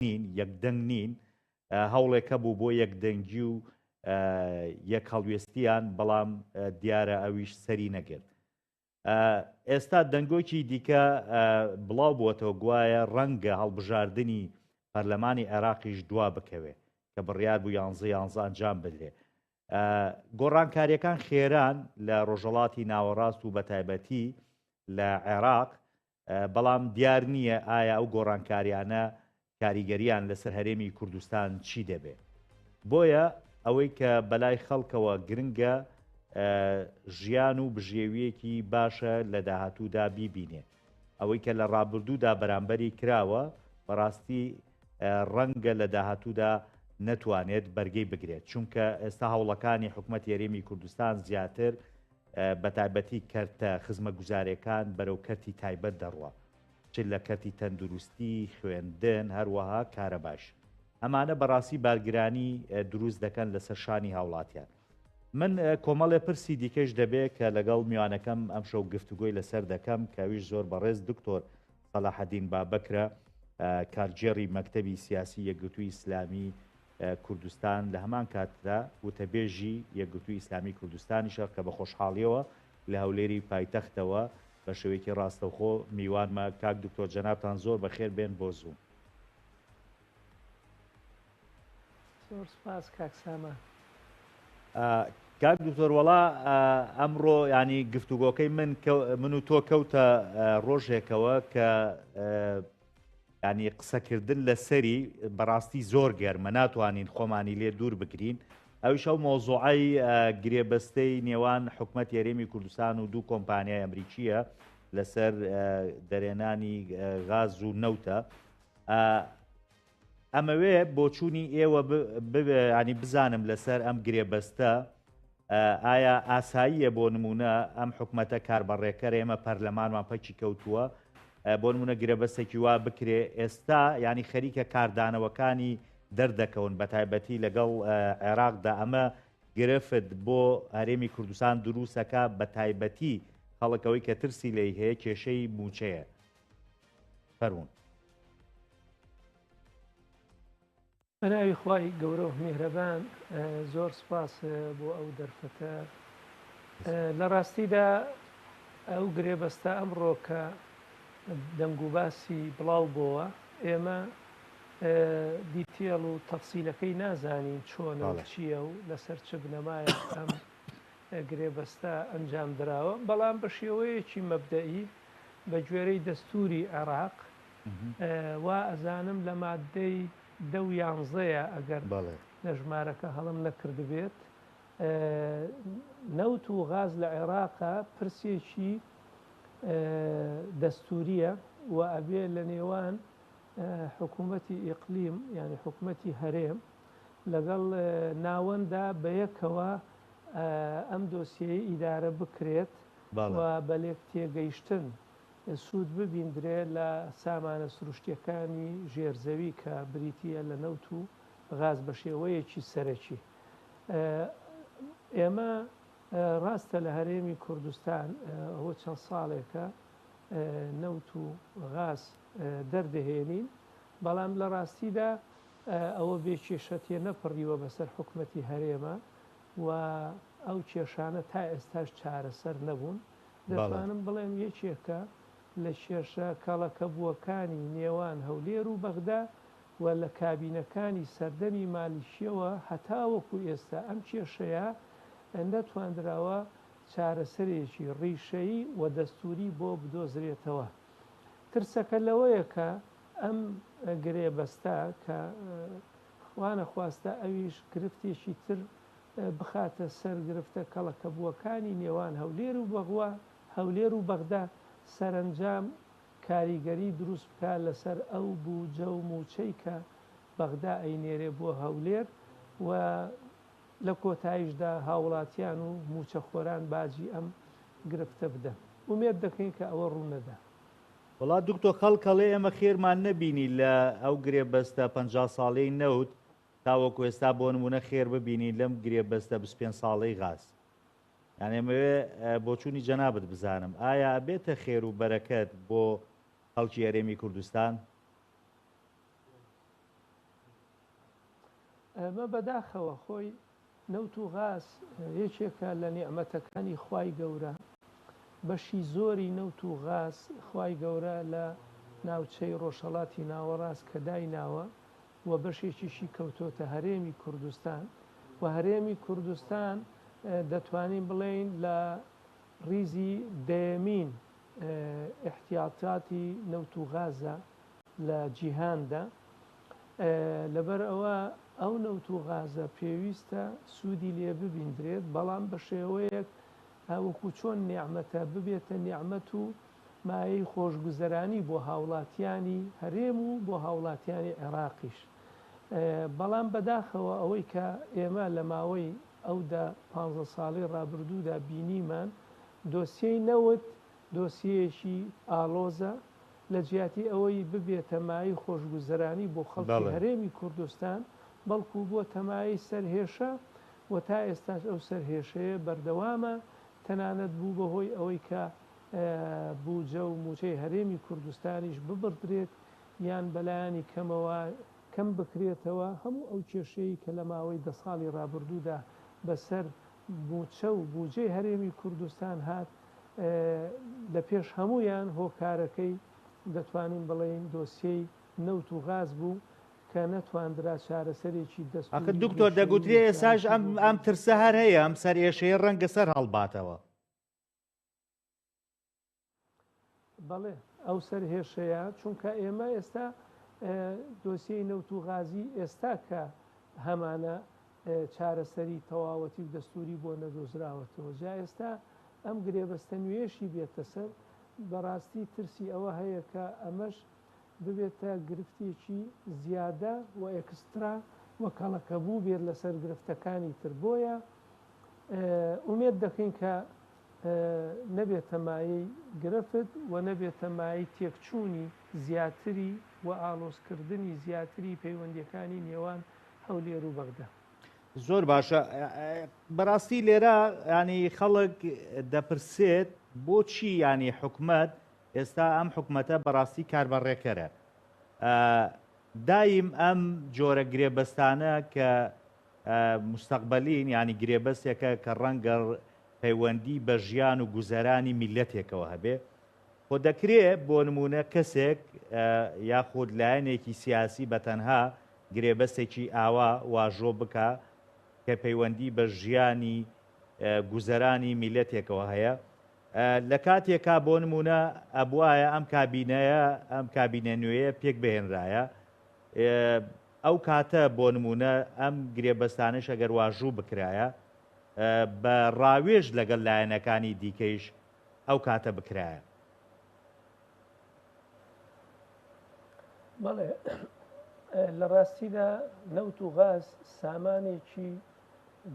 نین، یەکدەنگ نین، هەوڵێک هەبوو بۆ یەکدەنگی و یەک هەڵوێستیان، بەڵام دیارە ئەویش سەری نەگرت. ئێستا دەنگۆکی دیکە بڵاو بووەتەوە گوایە ڕەنگە هەڵبژاردنی پەرلەمانی عێراقیش دوا بکەوێ کە بڕیار بوو یانزە یانزە ئەنجام بدرێ. گۆڕانکاریەکان خێران لە ڕۆژەڵاتی ناوەڕاست و بەتایبەتی لە عێراق، بەڵام دیار نییە ئایا ئەو گۆڕانکاریانە کاریگەریان لەسەر هەرێمی کوردستان چی دەبێ. بۆیە ئەوەی کە بەلای خەڵکەوە گرنگە ژیان و بژێویەکی باشە لە داهاتوودا بیبینێ. ئەوەی کە لە ڕابردوودا بەرامبەری کراوە بەڕاستی ڕەنگە لە داهاتوودا نەتوانێت بەرگەی بگرێت، چونکە ئێستا هەوڵەکانی حکومەتی هەرێمی کوردستان زیاتر بەتایبەتی کەرتە خزمەگوزارێکان بەرەو کەرتی تایبەت دەڕوا، چ لە کەرتی تەندروستی، خوێندن، هەروەها کارەباش. ئەمانە بەڕاستی بارگرانی دروست دەکەن لەسەر شانی هاوڵاتیان. من کۆمەڵێ پرسی دیکەش دەبێ کە لەگەڵ میوانەکەم ئەمشەو گفتوگۆی لەسەر دەکەم کە ئەویش زۆر بەڕێز دکتۆر سەلاحەدین بابەکرە کارگێڕی مەکتەبی سیاسی یەکگرتووی ئیسلامی کوردستان لە هەمان کاتدا وتەبێژی یەکگرتووی ئیسلامی کوردستانیشە کە بە خۆشحاڵیەوە لە هەولێری پایتەختەوە بە شێوەیەکی ڕاستەوخۆ میوانمە. کاک دکتۆر جەنابتان زۆر بەخێر بێن بۆ زووم. زۆر سپاس کاک سامان. کاک دکتۆر وەڵا ئەمڕۆ ینی گفتوگۆکەی من من و تۆ کەوتە ڕۆژێکەوە کە ینی قسەکردن لەسەری بەڕاستی زۆر گەرمە ناتوانین خۆمانی لێ دوور بگرین ئەویش ئەو مۆزوعی گرێبەستەی نێوان حکومەت یاریمی کوردستان و دوو کۆمپانیای ئەمریکیە لەسەر دەرێنانی غاز و نەوتە ئەمەوێ بۆچوونی ئێوە ینی بزانم لەسەر ئەم گرێبەستە ئایا ئاساییە بۆ نمونە ئەم حکومەتە کاربەڕێکەر ئێمە پەرلەمانمان پەکی کەوتووە بۆ نمونە گرێبەستێکی وا بکرێ ئێستا ینی خەریکە کاردانەوەکانی دەردەکەون بە تایبەتی لەگەڵ عێراقدا ئەمە گرفت بۆ هەرێمی کوردستان دروستەکە بە تایبەتی خەڵکەوەی کە ترسی لی هەیە کێشەی موچەیە فەرموون. بەناوی خوای گەورە و میهرەبان زۆر سوپاس بۆ ئەو دەرفەتە لە ڕاستیدا ئەو گرێبەستە ئەمڕۆ کە دەنگوباسی بڵاو بۆوە ئێمە دیتێڵ و تەفسیلەکەی نازانین چۆنە و چییە و لەسەر چ بنەمایەک ئەم گرێبەستە ئەنجام دراوە بەڵام بە شێوەیەکی مەبدەئی بە گوێرەی دەستووری عێراق وا ئەزانم لە ماددەی دە و یانزەیە ئەگەر لە ژمارەکە هەڵەم نەکردبێت نەوت و غاز لە عێراقا پرسێکی دەستووریە و ئەبێ لە نێوان حکوومەتی ئیقلیم یانی حکوومەتی هەرێم لەگەڵ ناوەندا بەیەکەوە ئەم دۆسیەیە ئیدارە بکرێت و بە لێکتێگەیشتن سوود ببیندرێ لە سامانە سروشتییەکانی ژێر زەوی کە بریتییە لە نەوت و غاز بە شێوەیەکی سەرەکی. ئێمە ڕاستە لە هەرێمی کوردستان ئەوە چەند ساڵێکە نەوت و غاز دەردەهێنین، بەڵام لە ڕاستیدا ئەوە بێ کێشە تێنەپەڕیوە بەسەر حکومەتی هەرێمە و ئەو کێشانە تا ئێستاش چارەسەر نەبوون. دەتوانم بڵێم یەکێکە لە کێشە کەڵەکەبووەکانی نێوان هەولێر و بەغدا و لە کابینەکانی سەردەمی مالیکییەوە هەتاوەکو ئێستا ئەم کێشەیە نەتواندراوە چارەسەرێکی ڕیشەیی و دەستووری بۆ بدۆزرێتەوە. ترسەکە لەوەیە کە ئەم گرێبەستە کە خوانەخواستە ئەویش گرفتێکی تر بخاتە سەر گرفتە کەڵەکەبووەکانی نێوان هەولێر و بەغوا هەولێر و بەغدا سەرەنجام کاریگەری دروست بکا لەسەر ئەو بوجە و موچەی کە بەغدا ئەینێرێ بۆ هەولێر و لە کۆتایشدا هاوڵاتیان و موچەخۆران باجی ئەم گرفتە بدەن. ئومێد دەکەین کە ئەوە ڕوو نەدا. وەڵا دکتۆ خەڵک ئەڵێ ئێمە خێرمان نەبینی لە ئەو گرێبەستە 50 ساڵەی نەوت تاوەکو ئێستا بۆ نمونە خێر ببینین لەم گرێبەستە 25 ساڵەی غاز. یان ئەمەوێ بۆچوونی جەنابت بزانم ئایا ئەبێتە خێر و بەرەکەت بۆ خەڵکی هەرێمی کوردستان؟ ئەمە بەداخەوە خۆی نەوت و غاز یەکێکە لە نیعمەتەکانی خوای گەورە، بەشی زۆری نەوت و غاز خوای گەورە لە ناوچەی ڕۆژهەڵاتی ناوەڕاست کە دایناوە و بەشێکیشی کەوتۆتە هەرێمی کوردستان و هەرێمی کوردستان دەتوانین بڵێین لە ڕیزی دەیەمین ئیحتیاتاتی نەوت و غازە لە جیهاندا، لەبەر ئەوە ئەو نەوت و غازە پێویستە سوودی لێ ببیندرێت، بەڵام بە شێوەیەک وەکو چۆن نیعمەتە ببێتە نیعمەت و مایەی خۆشگوزەرانی بۆ هاوڵاتیانی هەرێم و بۆ هاوڵاتیانی عێراقیش. بەڵام بەداخەوە ئەوەی کە ئێمە لە ماوەی ئەو دە پانزە ساڵەی ڕابردوودا بینیمان دۆسیەی نەوت دۆسیەیەکی ئاڵۆزە، لە جیاتی ئەوەی ببێتە مایەی خۆشگوزەرانی بۆ خەڵکی هەرێمی کوردستان، بەڵکو بۆتە مایەی سەرهێشە و تا ئێستاش ئەو سەرهێشەیە بەردەوامە، تەنانەت بوو بە هۆی ئەوەی کە بوجە و موچەی هەرێمی کوردستانیش ببڕدرێت یان بەلایەنی کەمەوە کەم بکرێتەوە، هەموو ئەو کێشەیەی کە لە ماوەی دە ساڵی ڕابردوودا بەسەر موچە و بوجەی هەرێمی کوردستان هات، لە پێش هەموویان هۆکارەکەی دەتوانین بڵێین دۆسیەی نەوت و غاز بوو کە نەتواندرا چارەسەرێکی ئاخر دەستووری و دکتۆر ڕیشەیی دەگوترێ و ئێساش سیاسی ئەم بۆ ئەم ترسە بدۆزرێتەوە. هەر هەیە ئەم سەرئێشەیە ڕەنگە سەر هەڵباتەوە. بەڵێ ئەو سەرهێشەیە، چونکە ئێمە ئێستا دۆسیەی نەوت و غازی ئێستا کە هەمانە چارەسەری تەواوەتی و دەستووری بۆ نەدۆزراوەتەوە، جا ئێستا ئەم گرێبەستە نوێیەشی بێتە سەر، بەڕاستی ترسی ئەوە هەیە کە ئەمەش ببێتە گرفتێکی زیادە و ئێکسترا و کەڵەکەبوو بێت لەسەر گرفتەکانی تر، بۆیە ئومێد دەکەین کە نەبێتە مایەی گرفت و نەبێتە مایەی تێکچوونی زیاتری و ئاڵۆزکردنی زیاتری پەیوەندییەکانی نێوان هەولێر و بەغدا. زۆر باشە بەڕاستی لێرە ینی خەڵک دەپرسێت بۆچی ینی حکومت ئێستا ئەم حکومەتە بەڕاستی کاربەڕێکەرە دایم ئەم جۆرە گرێبەستانە کە مستەقبەلین یانی گرێبەستێکە کە ڕەنگە پەیوەندی بە ژیان و گوزەرانی میللەتێکەوە هەبێ، خۆ دەکرێ بۆ نموونە کەسێک یاخود لایەنێکی سیاسی بە تەنها گرێبەستێکی ئاوا واژۆ بکا کە پەیوەندی بە ژیانی گوزەرانی میللەتێکەوە هەیە لە کاتێکا بۆ نموونە ئەبوایە ئەم کابینەیە ئەم کابینە نوێیە پێک بهێنرایە ئەو کاتە بۆ نموونە ئەم گرێبەستانەش ئەگەر واژوو بکرایە بە ڕاوێژ لەگەڵ لایەنەکانی دیکەیش ئەو کاتە بکرایە. بەڵێ لە ڕاستیدا نەوت و غاز سامانێکی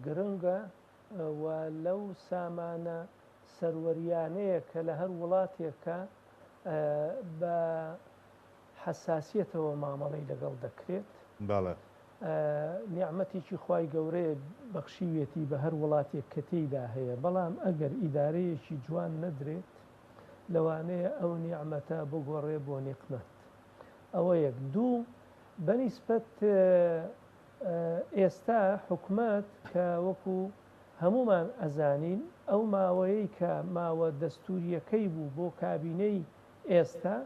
گرنگە و لەو سامانە سەروەریانەیە کە لە هەر وڵاتێکە بە حەساسیەتەوە مامەڵەی لەگەڵ دەکرێت. بەڵێ. نیعمەتێکی خوای گەورەیە بەخشیویەتی بە هەر وڵاتێک کە تێیدا هەیە، بەڵام ئەگەر ئیدارەیەکی جوان نەدرێت لەوانەیە ئەو نیعمەتە بگۆڕێ بۆ نیقمەت. ئەوە یەک. دوو، بەنیسبەت ئێستا حکومەت کە وەکو هەموومان ئەزانین ئەو ماوەیەی کە ماوە دەستورییەکەی بوو بۆ کابینەی ئێستا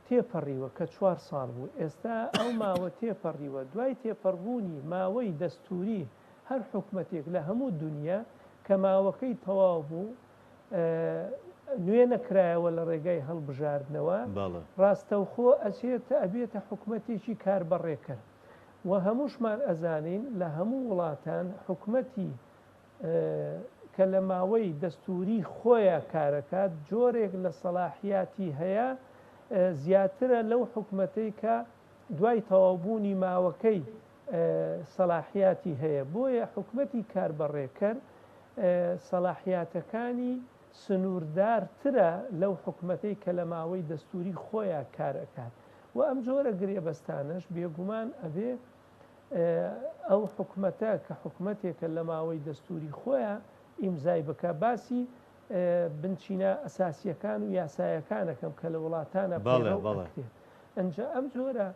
تێپەڕیوە کە چوار ساڵ بوو، ئێستا ئەو ماوە تێپەڕیوە، دوای تێپەڕبوونی ماوەی دەستووری هەر حکومەتێک لە هەموو دونیا کە ماوەکەی تەواو بوو نوێ نەکرایەوە لە ڕێگای هەڵبژاردنەوە ڕاستەوخۆ ئەچێتە ئەبێتە حکومەتێکی کاربەڕێکەر و هەمووشمان ئەزانین لە هەموو وڵاتان حکومەتی کە لە ماوەی دەستووری خۆیا کارەکات جۆرێک لە سەڵاحیاتی هەیە زیاترە لەو حکومەتەی کە دوای تەواوبوونی ماوەکەی سەڵاحیاتی هەیە بۆیە حکومەتی کاربەڕێکەر سەڵاحیاتەکانی سنووردارترە لەو حکومەتەی کە لە ماوەی دەستووری خۆیا کارئەکات و ئەم جۆرە گرێبەستانەش بێگومان ئەبێ ئەو حکومەتە کە حکومەتێکە لە ماوەی دەستوری خۆیا ئیمزای بکا باسی بنچینە ئەساسیەکان و یاسایەکانەکەم کە لە وڵاتانە پەیڕەو ئەکرێت ئەنجا ئەم جۆرە.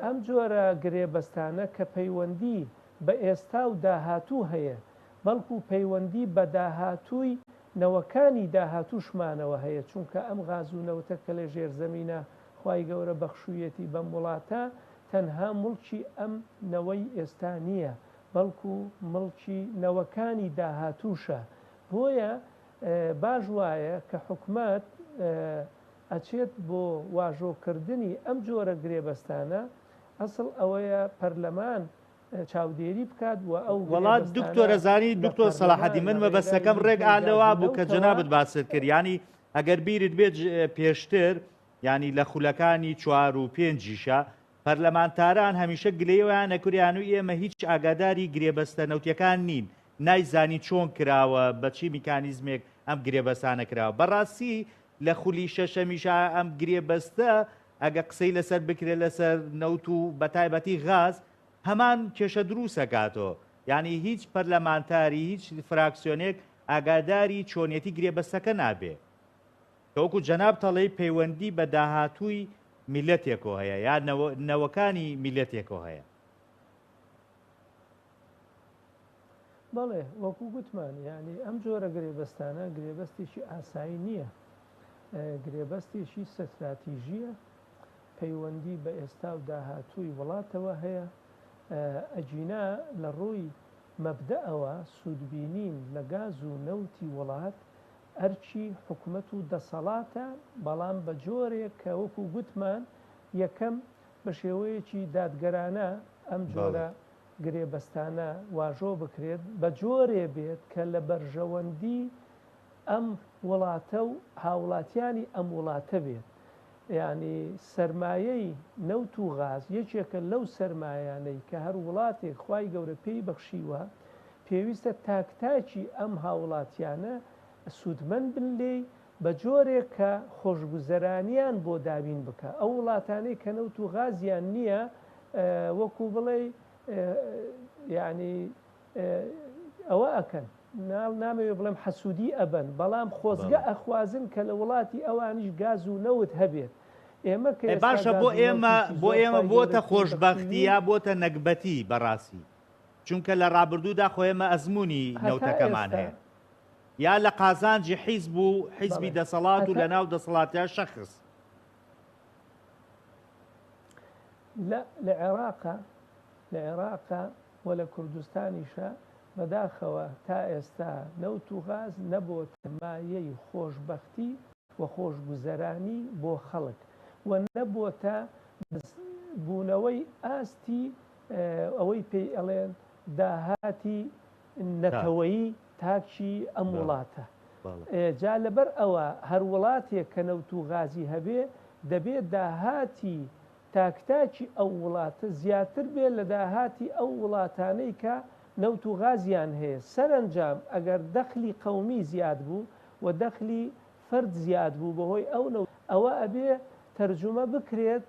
ئەم جۆرە گرێبەستانە کە پەیوەندی بە ئێستا و داهاتوو هەیە، بەڵکو پەیوەندی بە داهاتووی نەوەکانی داهاتووشمانەوە هەیە، چونکە ئەم غاز و نەوتە کە لە ژێر زەمینە خوای گەورە بەخشوویەتی بەم وڵاتە تەنها موڵکی ئەم نەوەی ئێستا نییە، بەڵکو موڵکی نەوەکانی داهاتووشە، بۆیە باش وایە کە حکومەت ئەچێت بۆ واژۆکردنی ئەم جۆرە گرێبەستانە، ئەسڵ ئەوەیە پەرلەمان چاودێری بکات و ئەو وەڵا گرێبەستانە دکتۆر ئەزانی لە دکتۆر پەرلەمان سەلاحەدین لە من ڕێگای مەبەستەکەم ڕێک لیژنەی ئا گاز لەوا و بوو کە نەوتەوە جەنابت باست کرد یانی ئەگەر بیرت بێت پێشتر یانی لە خولەکانی چوار و پێنجیشا پەرلەمانتاران هەمیشە گلەیەوەیان ئەکرد یان و ئێمە هیچ ئاگاداری گرێبەستە نەوتیەکان نین نایزانین چۆن کراوە بە چی میکانیزمێک ئەم گرێبەستانە کراوە بەڕاستی لە خولی شەشەمیشا ئەم گرێبەستە ئەگە قسەی لەسەر بکرێت لەسەر نەوت و بەتایبەتی غاز هەمان کێشە دروسەکاتۆ یانی هیچ پەرلەمانتاری هیچ فراکسیۆنێک ئاگاداری چۆنیەتی گرێبەستەکە نابێ کە وەکو جەنابت ئەڵێی پەیوەندی بە داهاتووی میللەتێکەوە هەیە یا نەوەکانی میللەتێکەوە هەیە. بەڵێ وەکو گوتمان یانی ئەم جۆرە گرێبەستانە گرێبەستێکی ئاسایی نییە، گرێبەستێکی ستراتیژییە، پەیوەندی بە ئێستا و داهاتووی وڵاتەوە هەیە، ئەگینا لە ڕووی مەبدەئەوە سوودبینین لە گاز و نەوتی وڵات ئەرکی حکومەت و دەسەڵاتە، بەڵام بە جۆرێک کە وەکو گوتمان یەکەم بە شێوەیەکی دادگەرانە ئەم جۆرە گرێبەستانە واژۆ بکرێت، بە جۆرێ بێت کە لە بەرژەوەندی ئەم وڵاتە و هاوڵاتیانی ئەم وڵاتە بێت. یانی سەرمایەی نەوت و غاز یەکێکە لەو سەرمایانەی کە هەر وڵاتێک خوای گەورە پێی بەخشیوە، پێویستە تاک تاکی ئەم هاوڵاتیانە سوودمەند بن لێی بە جۆرێک کە خۆشگوزەرانیان بۆ دابین بکا. ئەو وڵاتانەی کە نەوت و غازیان نییە وەکو بڵێی یانی ئەوە ئەکەن نامەوێ بڵێم حەسوودی ئەبەن بەڵام خۆزگە ئەخوازن کە لە وڵاتی ئەوانیش گاز و نەوت هەبێت. ئێمە کە ئێ ئێستا باشە گاز بۆ و ئێمە نەوتێکی بۆ زۆر ئێمە خوای گەورە بۆتە پێی خۆشبەختی بەخشیوین، یا بۆتە نەگبەتی بەڕاستی؟ چونکە لە ڕابردوودا خۆ ئێمە ئەزموونی هەتا نەوتەکەمان ئێستا هەیە یا لە قازانجی حیزب و حیزبی بەڵێ دەسەڵات و هەتا لە ناو دەسەڵاتیا شەخس. لە لە عێراقا لە عێراقا و لە کوردستانیشا بەداخەوە تا ئێستا نەوت و غاز نەبۆتە مایەی خۆشبەختی و خۆشگوزەرانی بۆ خەڵک و نەبۆتە بەرز بوونەوەی ئاستی ئەوەی پێی ئەڵێن داهاتی نەتەوەیی تاکی ئەم وڵاتە. جا لەبەر ئەوە هەر وڵاتێک کە نەوت و غازی هەبێ دەبێ داهاتی تاک تاکی ئەو وڵاتە زیاتر بێ لە داهاتی ئەو وڵاتانەی کە نەوت و غازیان هەیە، سەرەنجام ئەگەر دەخلی قەومی زیاد بوو و دەخلی فەرد زیاد بوو بەهۆی ئەو نەوت ئەوە ئەبێ تەرجومە بکرێت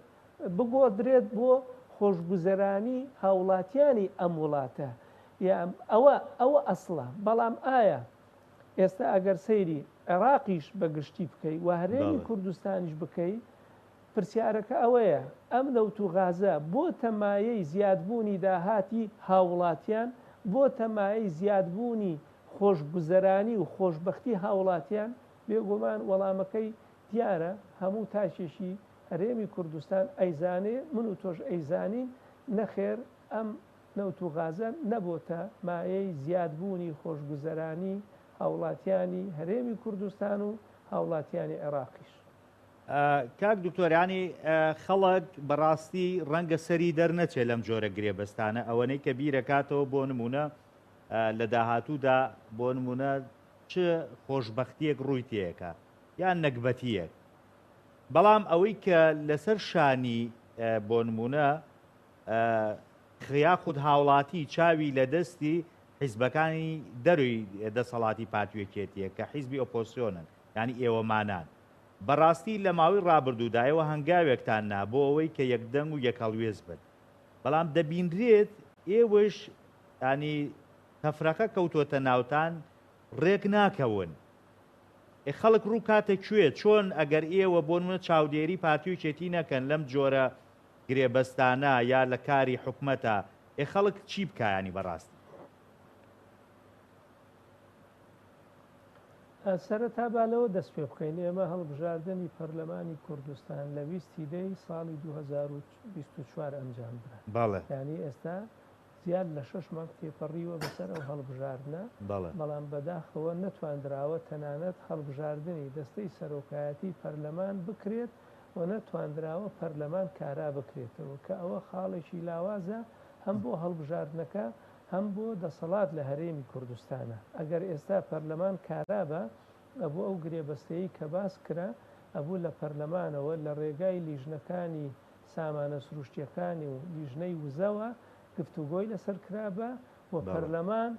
بگۆڕدرێت بۆ خۆشگوزەرانی هاوڵاتیانی ئەم وڵاتە یا ئەوە ئەوە ئەسڵە بەڵام ئایا ئێستا ئەگەر سەیری عێراقیش بە گشتی بکەی و هەرێمی کوردستانیش بکەی پرسیارەکە ئەوەیە، ئەم نەوت و غازە بۆتە مایەی زیادبوونی داهاتی هاوڵاتیان، بۆتە مایەی زیادبوونی خۆشگوزەرانی و خۆشبەختی هاوڵاتیان؟ بێگومان وەڵامەکەی دیارە، هەموو تاکێکی هەرێمی کوردستان ئەیزانێ، من و تۆش ئەیزانین، نەخێر ئەم نەوت و غازە نەبۆتە مایەی زیادبوونی خۆشگوزەرانی هاوڵاتیانی هەرێمی کوردستان و هاوڵاتیانی عێراقیش. کاک دکتۆر یانی خەڵک بەڕاستی ڕەنگە سەری دەرنەچێت لەم جۆرە گرێبەستانە ئەوەنەی کە بیرەکاتەوە بۆ نمونە لە داهاتوودا بۆ نمونە چ خۆشببختیەک ڕووی تێەکە یان نەگبەتیەک بەڵام ئەوەی کە لەسەر شانی بۆ نمونە یاخود هاوڵاتی چاوی لە دەستی حیزبەکانی دەروی دەسەڵاتی پارتیەکێتیە کە حیزبی ئۆپۆسیۆنن یانی ئێوەمانان. بەڕاستی لە ماوەی ڕابردوودا ئێوە هەنگاوێکتان نا بۆ ئەوەی کە یەکدەنگ و یەکهەڵوێست بن. بەڵام دەبینرێت ئێوەش یانی تەفرەقە کەوتۆتە ناوتان ڕێک ناکەون. ئێ خەڵک ڕوو کاتە کوێ؟ چۆن ئەگەر ئێوە بۆ نمونە چاودێری پارتی و یەکێتی نەکەن لەم جۆرە. گرێبەستانە یا لە کاری حکومەتە، ئێ خەڵک چی بکا یانی بەڕاستی؟ سەرەتا با لەوە دەست پێ بکەین، ئێمە هەڵبژاردنی پەرلەمانی کوردستان لە ویستی دەی ساڵی 2024 ئەنجام درا. بەڵێ. یانی ئێستا زیاد لە شەش مانگ تێپەڕیوە بەسەر ئەو هەڵبژاردنە، بەڵێ. بەڵام بەداخەوە نەتواندراوە تەنانەت هەڵبژاردنی دەستەی سەرۆکایەتی پەرلەمان بکرێت و نەتواندراوە پەرلەمان کارا بکرێتەوە کە ئەوە خاڵێکی لاوازە هەم بۆ هەڵبژاردنەکە هەم بۆ دەسەڵات لە هەرێمی کوردستانە. ئەگەر ئێستا پەرلەمان کارا با، ئەبوو ئەو گرێبەستەی کە باس کرا، ئەبوو لە پەرلەمانەوە لە ڕێگای لیژنەکانی سامانە سروشتیەکانی و لیژنەی وزەوە گفتوگۆی لەسەر کرابا و پەرلەمان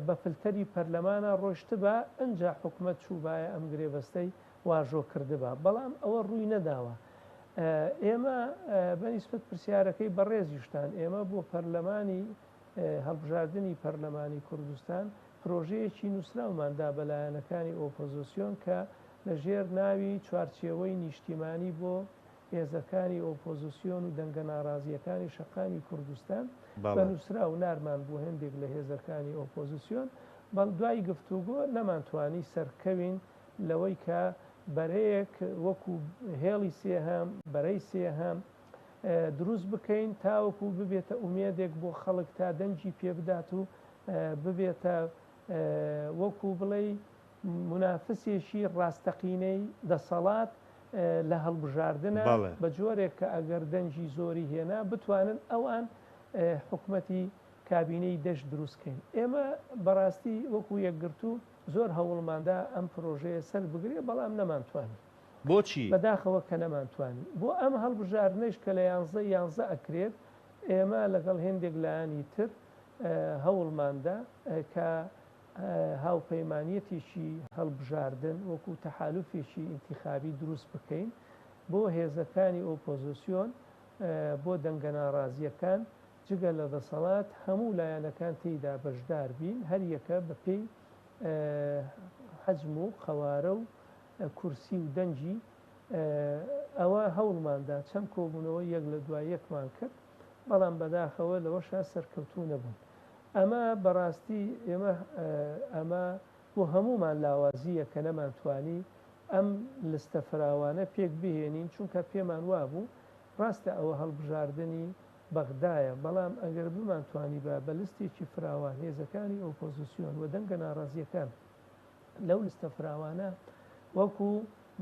بە فلتەری پەرلەمانا ڕۆیشتبا ئنجا حکومەت چووبایە ئەم گرێبەستەی واژۆ کردبا بەڵام ئەوە ڕووی نەداوە ئێمە بە نیسبەت پرسیارەکەی بەڕێزیشتان ئێمە بۆ پەرلەمانی هەڵبژاردنی پەرلەمانی کوردستان پرۆژەیەکی نووسراومان دا بە لایەنەکانی ئۆپۆزۆسیۆن کە لە ژێر ناوی چوارچێوەی نیشتیمانی بۆ هێزەکانی ئۆپۆزسیۆن و دەنگە ناڕازییەکانی شەقامی کوردستان بە نووسراو نارمان بۆ هێندێک لە هێزەکانی ئۆپۆزسیۆن، بەڵ دوای گفتوگۆ نەمانتوانی سەرکەوین لەوەی کە بەرەیەک وەکو هێڵی سێهەم، بەرەی سێهەم، دروست بکەین تاوەکو ببێتە ئومێدێک بۆ خەڵک تا دەنگی پێبدات و ببێتە وەکو بڵێی مونافسێکی ڕاستەقینەی دەسەڵات لە هەڵبژاردنە بە جۆرێک کە ئەگەر دەنگی زۆری هێنا بتوانن ئەوان حکومەتی کابینەی دەش دروست کەین. ئێمە بەڕاستی وەکو یەکگرتوو زۆر هەوڵماندا ئەم پرۆژەیە سەر بگرێ بەڵام نەمانتوانی. بۆچی؟ بەداخەوە کە نەمانتوانی. بۆ ئەم هەڵبژاردنەیش کە لە یانزەی یانزە ئەکرێت ئێمە لەگەڵ هێندێک لایەنی تر هەوڵماندا کە هاوپەیمانیەتێکی هەڵبژاردن وەکو تەحالوفێکی ئینتیخابی دروست بکەین بۆ هێزەکانی ئۆپۆزسیۆن بۆ دەنگە ناڕازیەکان جگە لە دەسەڵات هەموو لایەنەکان تێیدا بەشدار بین هەریەکە بە پێی حەجم و قەوارە و کورسی و دەنگی ئەوە هەوڵماندا چەند کۆبوونەوەی یەک لە دوای یەکمان کرد بەڵام بەداخەوە لەوەشا سەرکەوتوو نەبووین. ئەمە بەڕاستی ئێمە ئەمە بۆ هەموومان لاوازییە کە نەمانتوانی ئەم لستە فراوانە پێک بهێنین، چونکە پێمان وابوو ڕاستە ئەوە هەڵبژاردنی بەغدایە، بەڵام ئەگەر بمانتوانیبا بە لستێکی فراوان هێزەکانی ئۆپۆزسیۆن و دەنگە ناڕازییەکان لەو لستە فراوانە وەکو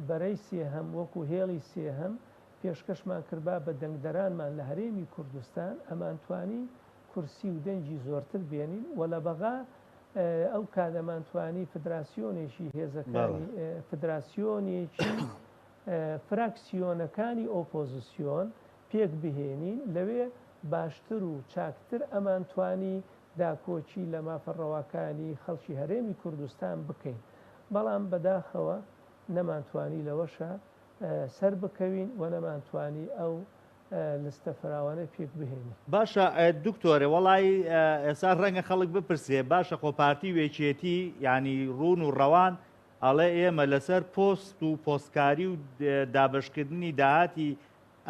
بەرەی سێهەم، وەکو هێڵی سێهەم پێشکەشمان کردبا بە دەنگدەرانمان لە هەرێمی کوردستان، ئەمانتوانی کورسی و دەنگی زۆرتر بێنین و لە بەغا ئەو کات ئەمانتوانی فدراسیۆنێکی هێزەکانی فدراسیۆنێکی فراکسیۆنەکانی ئۆپۆزسیۆن پێک بهێنین لەوێ باشتر و چاکتر ئەمانتوانی داکۆکی لە مافە ڕەواکانی خەڵکی هەرێمی کوردستان بکەین بەڵام بەداخەوە نەمانتوانی لەوەشا سەربکەوین و نەمانتوانی ئەو لستە فراوانە پێک بهێنی. باشە دکتۆرە وەڵای ئێستا ڕەنگە خەڵک بپرسێ باشە خۆ پارتی و یەکێتی یانی ڕوون و ڕەوان ئەڵێ ئێمە لەسەر پۆست و پۆستکاری و دابەشکردنی داهاتی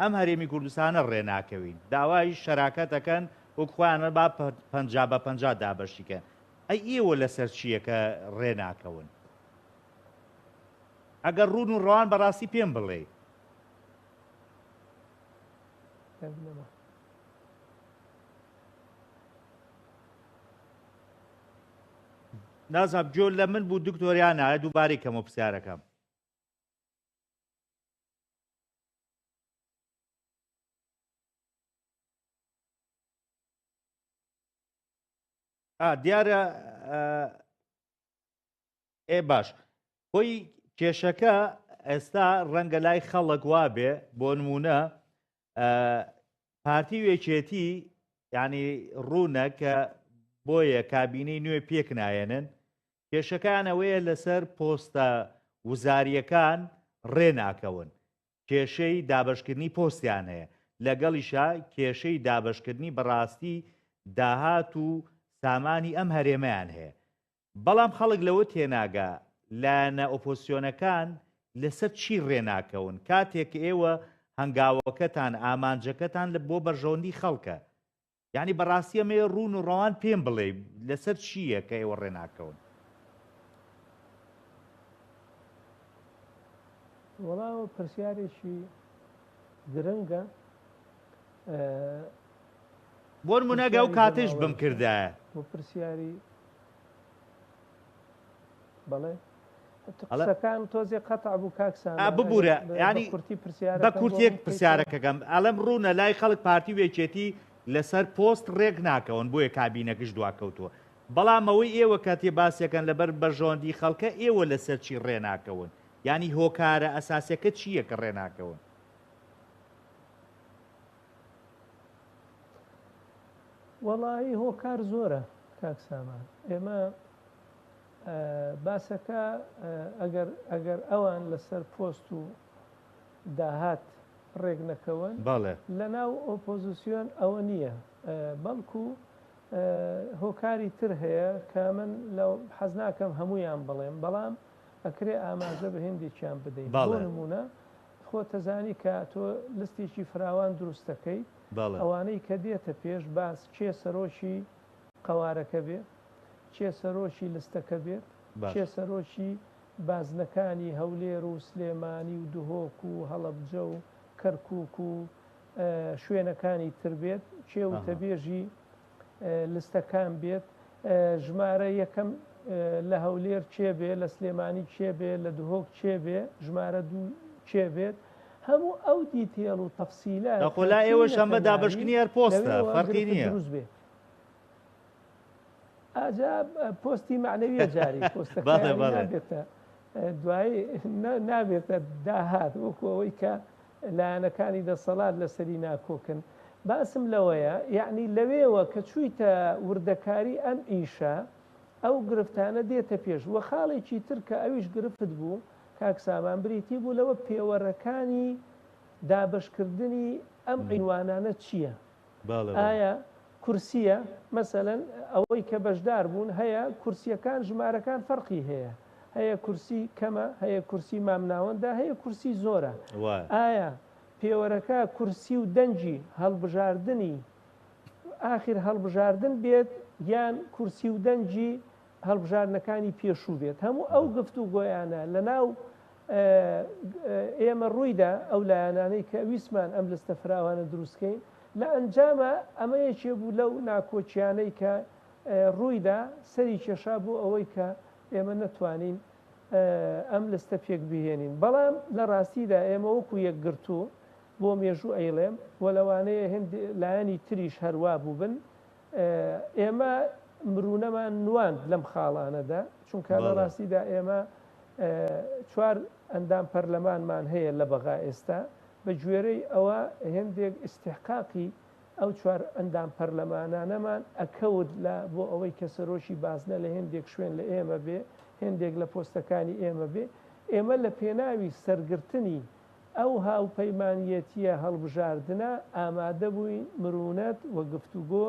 ئەم هەرێمی کوردستانە ڕێناکەوین داوای شەراکەت ئەکەن وەک خۆیان با 50 بە 50 دابەشی کەن ئەی ئێوە لەسەر چییە کە ڕێناکەون ئەگەر ڕوون و ڕەوان بەڕاستی پێم بڵێ نازانم گوێ لە من بوو دکتۆر یا نا دووبارەی کەمەوە پرسیارەکەم. دیارە ئێ باش خۆی کێشەکە ئێستا ڕەنگە لای خەڵک وابێ بۆ نمونە پارتی و یەکێتی ینی ڕوونە کە بۆیە کابینەی نوێ پێک نایەنن کێشەکان ئەوەیە لەسەر پۆستە وزاریەکان ڕێ ناکەون کێشەی دابەشکردنی پۆستیان هەیە، لەگەڵیشا کێشەی دابەشکردنی بەڕاستی داهات و سامانی ئەم هەرێمەیان هەیە. بەڵام خەڵک لەوە تێناگا لایەنە ئۆپۆزسیۆنەکان لەسەر چی ڕێناکەون کاتێک کە ئێوە هەنگاوەکەتان ئامانجەکەتان لە بۆ بەرژەوەندی خەڵکە یانی بەڕاستی ئەمەوێ ڕوون و ڕەوان پێم بڵێی لەسەر چییە کە ئێوە ڕێ ناکەون؟ وەڵا ئەوە پرسیارێکی گرنگە. بۆ نمونە ئەگە ئەو پرسیاری کاتەیش جەماوەریشە بمکردایە. و پرسیاری بەڵێ ئەڵێ قسەکان تۆزێ قەتع بوو کاک ئا سامان ئەگەر ببورە بە یانی کورتی بە پرسیارەکەم بۆ کورتێک من بکەیتەوە. پرسیارەکەکەم ئەڵێم ڕوونە لای خەڵک پارتی و یەکێتی لەسەر پۆست ڕێک ناکەون بۆیە کابینەکش دواکەوتووە بەڵام ئەوەی ئێوە کاتێ باسیەکەن لەبەر بەرژەوەندی خەڵکە ئێوە لەسەر چی ڕێ ناکەون یانی هۆکارە ئەساسیەکە چییە کە ڕێ ناکەون؟ وەڵایی هۆکار زۆرە کاک سامان ئێمە باسەکە ئەگەر ئەگەر ئەوان لەسەر پۆست و داهات ڕێک نەکەون بەڵێ. لەناو ئۆپۆزسیۆن ئەوە نییە بەڵکو هۆکاری تر هەیە کە من لە حەز ناکەم هەموویان بڵێم بەڵام ئەکرێ ئاماژە بە هێندێکیان بدەین بۆ بەڵێ. نمونە خۆ تەزانی کە تۆ لستێکی فراوان دروستەکەی بەڵێ. ئەوانەی کە دێتە پێش باس کێ سەرۆکی قەوارەکە بێ، کێ سەرۆکی لستەکە بێت، باش. کێ سەرۆکی بازنەکانی هەولێر و سلێمانی و دهۆک و هەڵەبجە و کەرکوک و شوێنەکانی تر بێت، کێ ئەها. وتەبێژی لستەکان بێت، ژمارە یەکەم لە هەولێر کێ بێ، لە سلێمانی کێ بێ، لە دهۆک کێ بێ، ژمارە دوو کێ بێت، هەموو ئەو detail و تەفسیلە دەخۆ کە لای ئێوەش چووینەتە ئەمە ناوی دابەشکردنی هەر پۆستە، لەوێوە فەرقی گرفت نییە. دروست بێ. ئاجا پۆستی مەعنەویە جاری پۆستەکە بەڵێ یانی بەڵێ. نابێتە دوایی نابێتە داهات وەکو ئەوەی کە لایەنەکانی دەسەڵات لەسەری ناکۆکن باسم لەوەیە یعنی لەوێوە کە چوویتە وردەکاری ئەم ئیشە ئەو گرفتانە دێتە پێش وە خاڵێکی تر کە ئەویش گرفت بوو کاک سامان بریتی بوو لەوە پێوەرەکانی دابەشکردنی ئەم عینوانانە چییە؟ بەڵێ بەڵێ. ئایا کورسییە؟ مەسەلەن ئەوەی کە بەشدار بوون هەیە کورسییەکان ژمارەکان فەرقی هەیە، هەیە کورسی کەمە، هەیە کورسی مامناوەندە، هەیە کورسی زۆرە. وایە. ئایا پێوەرەکە کورسی و دەنگی هەڵبژاردنی ئاخیر هەڵبژاردن بێت یان کورسی و دەنگی هەڵبژاردنەکانی پێشوو بێت؟ هەموو ئەو گفتوگۆیانە لەناو ئێمە ڕوویدا، ئەو لایەنانەی کە ویستمان ئەم لستە فراوانە دروستکەین، لە ئەنجاما ئەمە یەکێ بوو لەو ناکۆکیانەی کە ڕوویدا، سەری کێشا بۆ ئەوەی کە ئێمە نەتوانین ئەم لستە پێکبهێنین. بەڵام لە ڕاستیدا ئێمە وەکو یەکگرتوو، بۆ مێژوو ئەیڵێم و لەوانەیە هێندێ لایەنی تریش هەر وا بووبن، ئێمە مرونەمان نواند لەم خاڵانەدا، چونکە لە بەڵێ. ڕاستیدا ئێمە چوار ئەندام پەرلەمانمان هەیە لە بەغا ئێستا، بە گوێرەی ئەوە هێندێک ئیستیحقاقی ئەو چوار ئەندام پەرلەمانانەمان ئەکەوت لە بۆ ئەوەی کە سەرۆکی بازنە لە هێندێک شوێن لە ئێمە بێ، هێندێک لە پۆستەکانی ئێمە بێ، ئێمە لە پێناوی سەرگرتنی ئەو هاوپەیمانیەتیە هەڵبژاردنە ئامادە بووین مرونەت و گفتوگۆ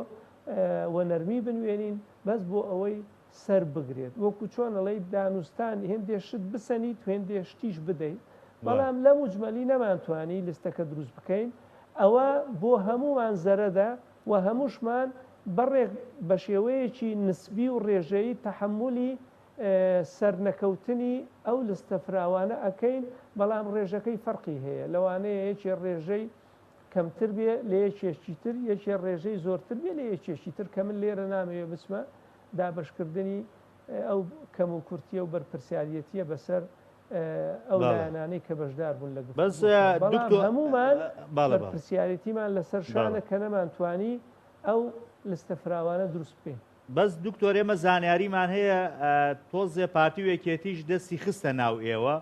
و نەرمی بنوێنین بەس بۆ ئەوەی سەر بگرێت وەکو چۆن ئەڵێی دانوستان هێندێ شت بسەنیت هێندێ شتیش بدەیت بەڵام لە موجمەلی نەمانتوانی لستەکە دروست بکەین ئەوە بۆ هەموومان زەرەدە و هەمووشمان بەڕێک بە شێوەیەکی نسبی و ڕێژەیی تەحەمولی سەرنەکەوتنی ئەو لستە فراوانە ئەکەین، بەڵام ڕێژەکەی فەرقی هەیە، لەوانەیە یەکێ ڕێژەی کەمتر بێ لە یەکێکی تر، یەکێ ڕێژەی زۆرتر بێ لە یەکێکی تر، کە من لێرە نامەوێ بچمە دابەشکردنی ئەو کەموکورتییە و بەرپرسیاریەتییە بەسەر ئەو لایەنانەی کە بەشدار بوون لە گفتوگۆکە، بەڵام هەموومان بەرپرسیارێتیمان لەسەر شانە کە نەمانتوانی ئەو لستە فراوانە دروست بکەین. بەس دکتۆر ئێمە زانیاریمان هەیە تۆزێ پارتی و یەکێتیش دەستی خستە ناو ئێوە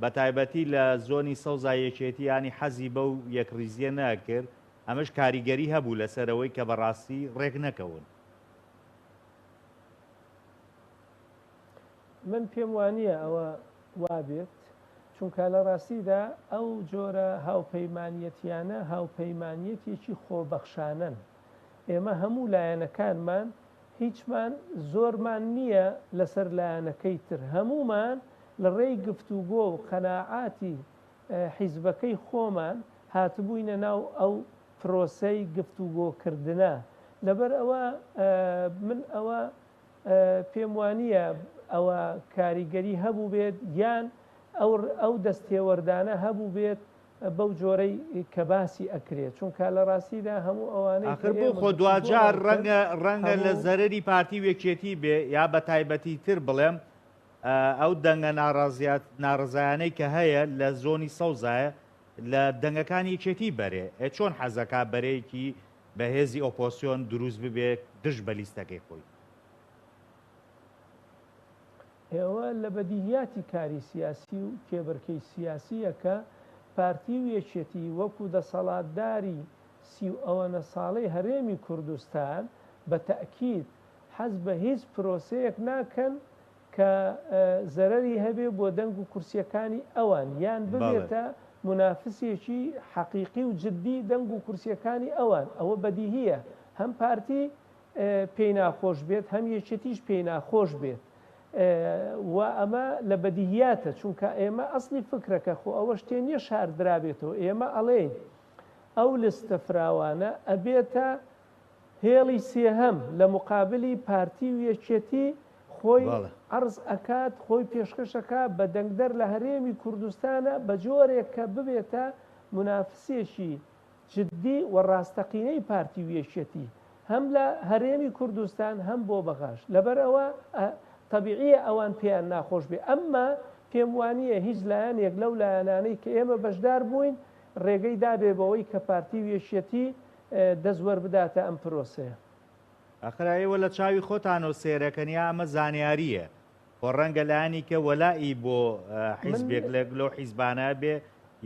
بە تایبەتی لە زۆنی سەوزا یەکێتی ینی حەزی بەو یەکڕیزیە نەکرد ئەمەش کاریگەری هەبوو لەسەر ئەوەی کە بەڕاستی ڕێک نەکەون. من پێم وانییە ئەوە وابێت، چونکە لە ڕاستیدا ئەو جۆرە هاوپەیمانیەتیانە هاوپەیمانیەتێکی خۆبەخشانەن، ئێمە هەموو لایەنەکانمان هیچمان زۆرمان نییە لەسەر لایەنەکەی تر، هەموومان لە ڕێی گفتوگۆ و قەناعاتی حیزبەکەی خۆمان. هاتبووینە ناو ئەو پرۆسەی گفتوگۆکردنە، لەبەر ئەوە من ئەوە پێم وانییە ئەوە کاریگەری هەبووبێت یان ئەو ئەو دەستێوەردانە هەبووبێت بەو جۆرەی کە باسی ئەکرێت، چونکە لە ڕاستیدا هەموو ئەوانەی کە ئاخر بۆ ئێمە خۆ گفتوگۆمان دواجار کرد ڕەنگە ڕەنگە لە هەموو. زەرەری پارتی و یەکێتی بێ یا بە تایبەتی تر بڵێم ئەو دەنگە ناڕازیات ناڕەزایانەی کە هەیە لە زۆنی سەوزایە لە دەنگەکانی یەکێتی بەرێ ئێ چۆن حەزەکا بەرەیەکی بەهێزی ئۆپۆسیۆن دروست ببێ دژ بە لیستەکەی خۆی؟ ئەوە لە بەدیهیاتی کاری سیاسی و کێبڕکێی سیاسییە کە پارتی و یەکێتی وەکو دەسەڵاتداری سی و ئەوەنە ساڵەی هەرێمی کوردستان بە تەئکید حەز بە هیچ پرۆسەیەک ناکەن کە زەرەری هەبێ بۆ دەنگ و کورسیەکانی ئەوان یان ببێتە مونافسێکی حەقیقی و جدی دەنگ و کورسیەکانی ئەوان، ئەوە بەدیهیە هەم پارتی پێی ناخۆش بێت هەم یەکێتیش پێی ناخۆش بێت و ئەمە لە بەدیهیاتە چونکە ئێمە ئەسڵی فکرەکە خۆ ئەوە شتێ نیە شاردرابێتەوە ئێمە ئەڵێین ئەو لستە فراوانە ئەبێتە هێڵی سێهەم لە موقابلی پارتی و یەکێتی خۆی عەرز ئەکات، خۆی پێشکەش ئەکا بە دەنگدەر لە هەرێمی کوردستانە بە جۆرێک کە ببێتە مونافسێکی جدی و ڕاستەقینەی پارتی و یەکێتی هەم لە هەرێمی کوردستان هەم بۆ بەغاش. لەبەر ئەوە تەبیعیە ئەوان پێیان ناخۆش بێ ئەمما پێم وانیە هیچ لایەنێک لەو لایەنانەی کە ئێمە بەشدار بووین ڕێگەی دابێ بەوەی کە پارتی و یەکێتی دەست وەربداتە ئەم پرۆسەیە. ئاخر ئێوە لە چاوی خۆتانەوە سەیرەکەن یا ئەمە زانیارییە؟ خۆ ڕەنگە لایەنی کە وەلائی بۆ حیزبێک لە لەو حیزبانە بێ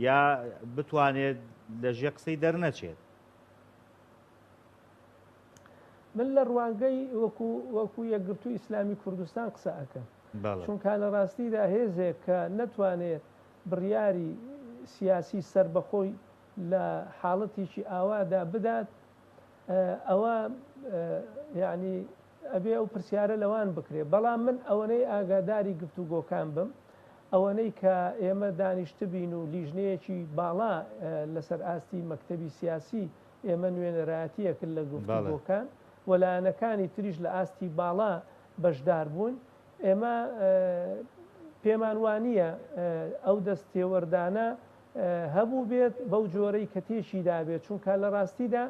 یا بتوانێت لە ژێ قسەی دەرنەچێت. من لە ڕوانگەی وەکو وەکو یەکگرتوو ئیسلامی کوردستان قسە ئەکەم. چونکا لە ڕاستیدا هێزێک کە نەتوانێت بڕیاری سیاسی سەربەخۆی لە حاڵەتێکی ئاوادا بدات ئەوە یەعنی ئەبێ ئەو پرسیارە لەوان بکرێ بەڵام من ئەوەنەی ئاگاداری گفتوگۆکان بم ئەوەنەی کە ئێمە دانیشتبین و لیژنەیەکی باڵا لەسەر ئاستی مەکتەبی سیاسی ئێمە نوێنەرایەتیە کرد لە گفتوگۆکان و لایەنەکانی تریش لە ئاستی باڵا بەشدار بوون ئێمە پێمان وانییە ئەو دەست تێوەردانە هەبووبێت بەو جۆرەی کە تێکی دابێت، چونکە لە ڕاستیدا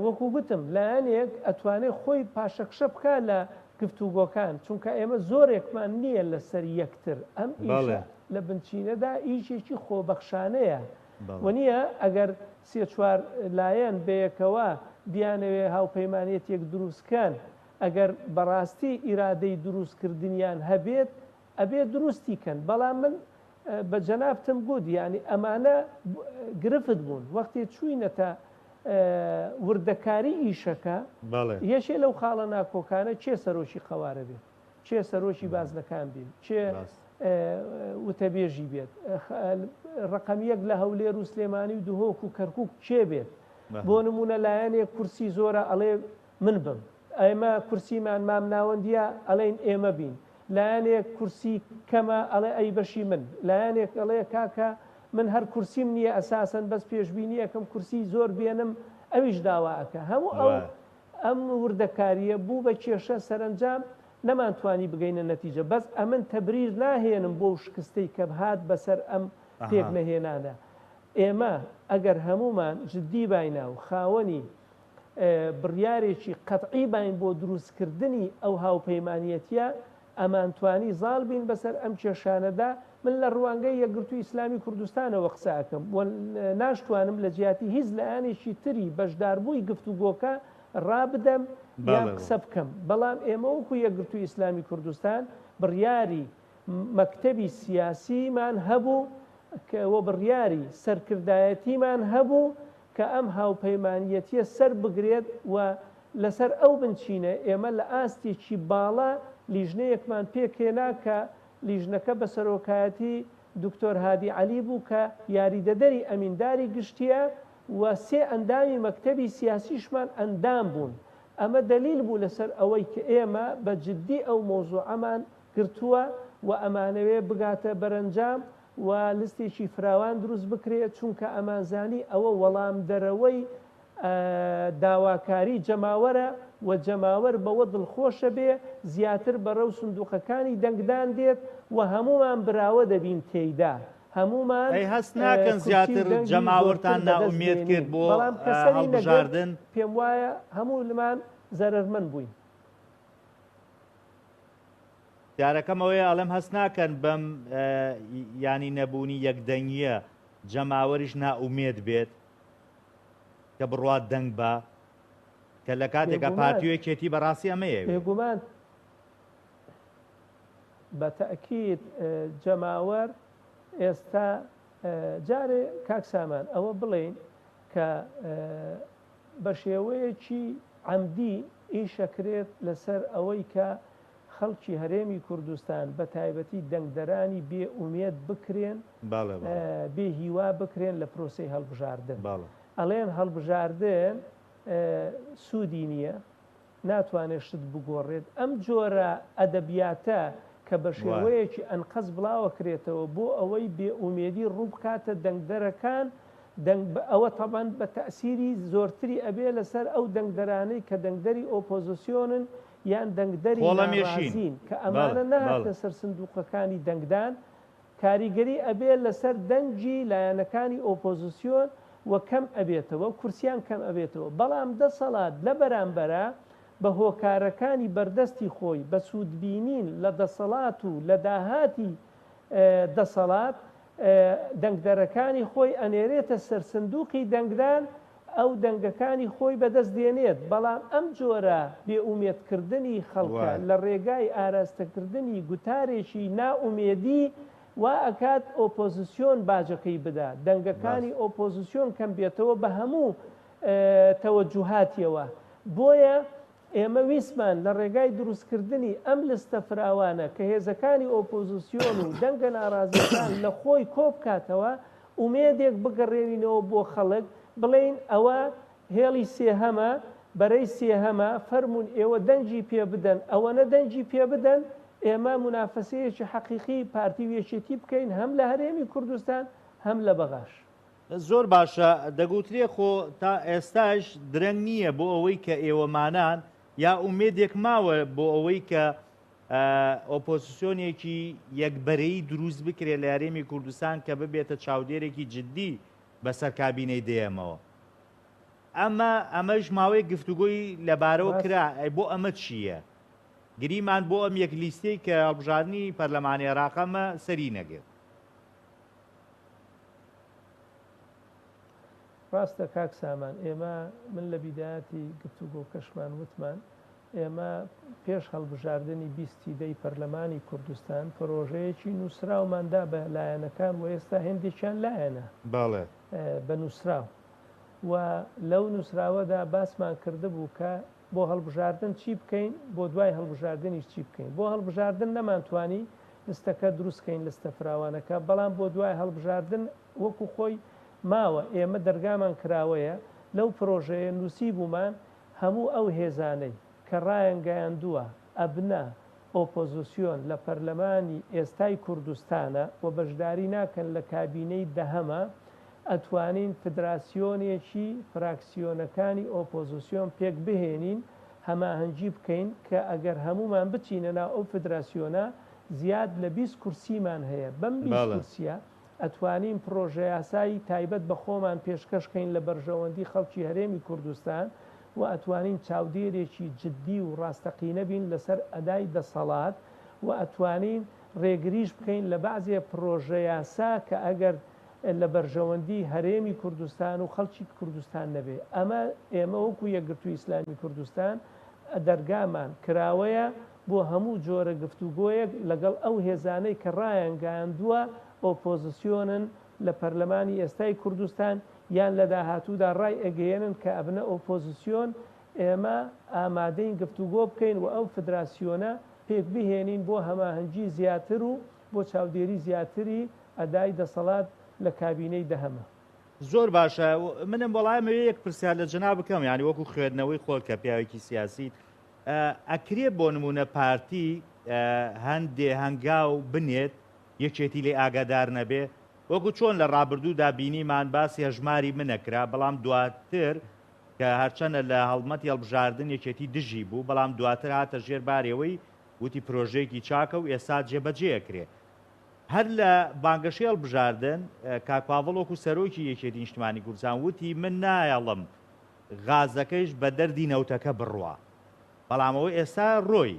وەکو گوتم لایەنێک ئەتوانێت خۆی پاشەکشە بکا لە گفتوگۆکان، چونکە ئێمە زۆرێکمان نییە لەسەر یەکتر، ئەم ئیشە لە بنچینەدا ئیشێکی خۆبەخشانەیە و نییە ئەگەر سێ چوار لایەن بەیەکەوە بیانەوێ هاوپەیمانێتێک دروستکەن ئەگەر بەڕاستی ئیرادەی دروستکردنیان هەبێت ئەبێ دروستی کەن بەڵام من بە جەنابتم گوت یانی ئەمانە گرفت بوون وەختی چوینەتە وردەکاری ئیشەکە یەکێ لەو خاڵە ناکۆکانە کێ سەرۆکی قەوارە بێت کێ سەرۆکی بازنەکان بین کێ وتەبێژی بێت ڕقم یەک لە هەولێر و سلێمانی و دهۆک و کەرکک کێ بێت بۆ نمونە لایەنێک کورسی زۆرە ئەڵێ من بم ئێمە کورسیمان مامناوەندیە ئەڵێین ئێمە بین، لایەنێک کورسی کەمە ئەڵێ ئەی بەشی من، لایەنێک ئەڵێ کاکە من هەر کورسیم نیە ئەساسەن بەس پێشبینی ئەکەم کورسی زۆر بێنم ئەویش داوا ئەکا هەموو ئەو ئەم وردەکاریە بوو بە کێشە سەرەنجام نەمانتوانی بگەینە نەتیجە بەس ئەمن تەبریر ناهێنم بۆو شکستەی کە هات بەسەر ئەم پێک نەهێنانە ئێمە ئەگەر هەموومان جدی باینە و خاوەنی بڕیارێکی قەتعی باین بۆ دروستکردنی ئەو هاوپەیمانیەتیە، ئەمانتوانی زاڵ بین بەسەر ئەم کێشانەدا، من لە ڕوانگەی یەکگرتووی ئیسلامی کوردستانەوە قسە ئەکەم و ناشتوانم لە جیاتی هیچ لایەنێکی تری بەشداربووی گفتوگۆکە ڕابدەم یان قسە بکەم، بەڵام ئێمە وەکو یەکگرتووی ئیسلامی کوردستان بڕیاری مەکتەبی سیاسیمان هەبوو و بڕیاری سەرکردایەتیمان هەبوو کە ئەم هاوپەیمانیەتیە سەر بگرێت و لەسەر ئەو بنچینە ئێمە لە ئاستێکی باڵا لیژنەیەکمان پێکهێنا کە لیژنەکە بە سەرۆکایەتی دکتۆر هادی عەلی بوو کە یاریدەدەری ئەمینداری گشتیە و سێ ئەندامی مەکتەبی سیاسیشمان ئەندام بوون ئەمە دەلیل بوو لەسەر ئەوەی کە ئێمە بە جدی ئەو مەوزوعەمان گرتووە و ئەمانەوێ بگاتە بەرەنجام. و لستێکی فراوان دروست بکرێت، چونکە ئەمانزانی ئەوە وەڵامدەرەوەی داواکاری جەماوەرە و جەماوەر بەوە دڵخۆشە بێ زیاتر بەرەو سندوقەکانی دەنگدان دێت و هەموومان براوە دەبین تێیدا هەموومان ئەی هەست ناکەن کورسی و زیاتر دەنگی زۆرتر جەماوەرتان بەدەست نائومێد دێنین کرد بۆ بەڵام کە سەری نەگرت هەڵبژاردن؟ پێم وایە هەموولمان زەرەرمەند بووین. پرسیارەکەم ئەوەیە ئەڵێم هەست ناکەن بەم یانی نەبوونی یەکدەنگییە جەماوەریش نائومێد بێت کە بڕوات دەنگ بە کە لە کاتێکا بێگومان پارتی و یەکێتی بەڕاستی ئەمەیەوێ. بێگومان بە تەئکید جەماوەر ئێستا جارێ کاک سامان ئەوە بڵێین کە بە شێوەیەکی عەمدی ئیشەکرێت لەسەر ئەوەی کە خەڵکی هەرێمی کوردستان بە تایبەتی دەنگدەرانی بێ ئومێد بکرێن، بێ هیوا بکرێن لە پرۆسەی هەڵبژاردن. ئەڵێن هەڵبژاردن سوودی نییە، ناتوانێت شت بگۆڕێت، ئەم جۆرە ئەدەبیاتە کە بە شێوەیەکی ئەنقەست بڵاوەکرێتەوە بۆ ئەوەی بێ ئومێدی ڕووبکاتە دەنگدەرەکان، دەنگ ئەوە تەبعەن بە تەئسیری زۆرتری ئەبێ لەسەر ئەو دەنگدەرانەی کە دەنگدەری ئۆپۆزسیۆنن یان دەنگدەری خۆڵەمێشین. ناڕازین کە بەڵێ ئەمانە بەڵێ. نەهاتنە سەر سندوقەکانی دەنگدان کاریگەری ئەبێ لەسەر دەنگی لایەنەکانی ئۆپۆزسیۆن و کەم ئەبێتەوە کورسیان کەم ئەبێتەوە بەڵام دەسەڵات لە بەرامبەرا بە هۆکارەکانی بەردەستی خۆی بە سوودبینین لە دەسەڵات و لە داهاتی دەسەڵات دەنگدەرەکانی خۆی ئەنێرێتە سەر سندوقی دەنگدان ئەو دەنگەکانی خۆی بەدەست دێنێت، بەڵام ئەم جۆرە بێ ئومێدکردنی خەڵکە لە ڕێگای ئاراستەکردنی گوتارێکی نائومێدی وا ئەکات ئۆپۆزسیۆن باجەکەی بدا، دەنگەکانی ئۆپۆزسیۆن کەم بێتەوە بە هەموو تەوەجوهاتیەوە، بۆیە ئێمە ویستمان لە ڕێگای دروستکردنی ئەم لستە فراوانە کە هێزەکانی ئۆپۆزسیۆن و دەنگە ناڕازیەکان لە خۆی کۆبکاتەوە، ئومێدێک بگەڕێنینەوە بۆ خەڵک، بڵێین ئەوە هێڵی سێهەمە، بەرەی سێهەمە، فەرموون ئێوە دەنگی پێ بدەن، ئەوەنە دەنگی پێ بدەن ئێمە مونافەسەیەکی حەقیقی پارتی و یەکێتی بکەین هەم لە هەرێمی کوردستان هەم لە بەغاش. زۆر باشە، دەگوترێ خۆ تا ئێستاش درەنگ نییە بۆ ئەوەی کە ئێوەمانان یا ئومێدێک ماوە بۆ ئەوەی کە ئۆپۆزسیۆنێکی یەکبەرەیی دروست بکرێت لە هەرێمی کوردستان کە ببێتە چاودێرێکی جددی بەسەر کابینەی دەیەمەوە. ئەمە ئەمەش ماوەی گفتوگۆی لەبارەوە کرا ئەی بۆ ئەمە چییە؟ گریمان بۆ ئەم یەک لیستەی کە هەڵبژاردنی پەرلەمانی عێراق ئەمە سەری نەگرت. ڕاستە کاک سامان ئێمە من لە بیدایەتی گفتوگۆکەشمان وتمان ئێمە پێش هەڵبژاردنی 20 ی دەی پەرلەمانی کوردستان پرۆژەیەکی نووسراومان دا بە لایەنەکان و ئێستا هێندێکیان لایەنە بەڵێ. بە نووسراو و لەو نووسراوەدا باسمان کردبوو کە بۆ هەڵبژاردن چی بکەین، بۆ دوای هەڵبژاردنیش چی بکەین. بۆ هەڵبژاردن نەمانتوانی لستەکە دروست کەین، لستە فراوانەکە، بەڵام بۆ دوای هەڵبژاردن وەکو خۆی ماوە، ئێمە دەرگامان کراوەیە، لەو پرۆژەیە نووسیبوومان هەموو ئەو هێزانەی کە ڕایانگەیاندووە ئەبنە ئۆپۆزسیۆن لە پەرلەمانی ئێستای کوردستانە و بەشداری ناکەن لە کابینەی دەهەمە، ئەتوانین فدراسیۆنێکی فراکسیۆنەکانی ئۆپۆزسیۆن پێک بهێنین، هەماهەنگی بکەین کە ئەگەر هەموومان بچینە ناو ئەو فدراسیۆنە زیاد لە 20 کورسیمان هەیە، بەم 20 کورسیە ئەتوانین پڕۆژەیاسای تایبەت بە خۆمان پێشکەش کەین لە بەرژەوەندی خەڵکی هەرێمی کوردستان و ئەتوانین چاودێرێکی جدی و ڕاستەقینە بین لەسەر ئەدای دەسەڵات و ئەتوانین ڕێگریش بکەین لە بەعزێ پڕۆژەیاسا کە ئەگەر لە بەرژەوەندی هەرێمی کوردستان و خەڵکی کوردستان نەبێ. ئەمە ئێمە وەکو یەکگرتووی ئیسلامی کوردستان دەرگامان کراوەیە بۆ هەموو جۆرە گفتوگۆیەک لەگەڵ ئەو هێزانەی کە ڕایانگەیاندووە ئۆپۆزسیۆنن لە پەرلەمانی ئێستای کوردستان یان لە داهاتوودا ڕایئەگەیەنن کە ئەبنە ئۆپۆزسیۆن، ئێمە ئامادەین گفتوگۆ بکەین و ئەو فدراسیۆنە پێکبهێنین بۆ هەماهەنگی زیاتر و بۆ چاودێری زیاتری ئەدای دەسەڵات لە کابینەی دەهەمە. زۆر باشە منم وەڵا ئەمەوێ یەک پرسیار لە جەناب بکەم یانی وەکو خوێندنەوەی خۆت کە پیاوێکی سیاسیت ئەکرێ بۆ نمونە پارتی هەندێ هەنگاو بنێت یەکێتی لێ ئاگادار نەبێ؟ وەکو چۆن لە ڕابردوودا بینیمان باسی هەژماری منە کرا بەڵام دواتر کە هەرچەنە لە هەڵمەتی هەڵبژاردن یەکێتی دژی بوو بەڵام دواتر هاتە ژێر بارێوەی وتی پرۆژەیەکی چاکە و ئێستا جێبەجێ ئەکرێ. هەر لە بانگەشەی هەڵبژاردن کاک پاڤڵ وەکو سەرۆکی یەکێتی نیشتمانی کوردستان وتی من نایەڵم غازەکەیش بە دەردی نەوتەکە بڕوا بەڵام ئەوە ئێستا ڕۆی.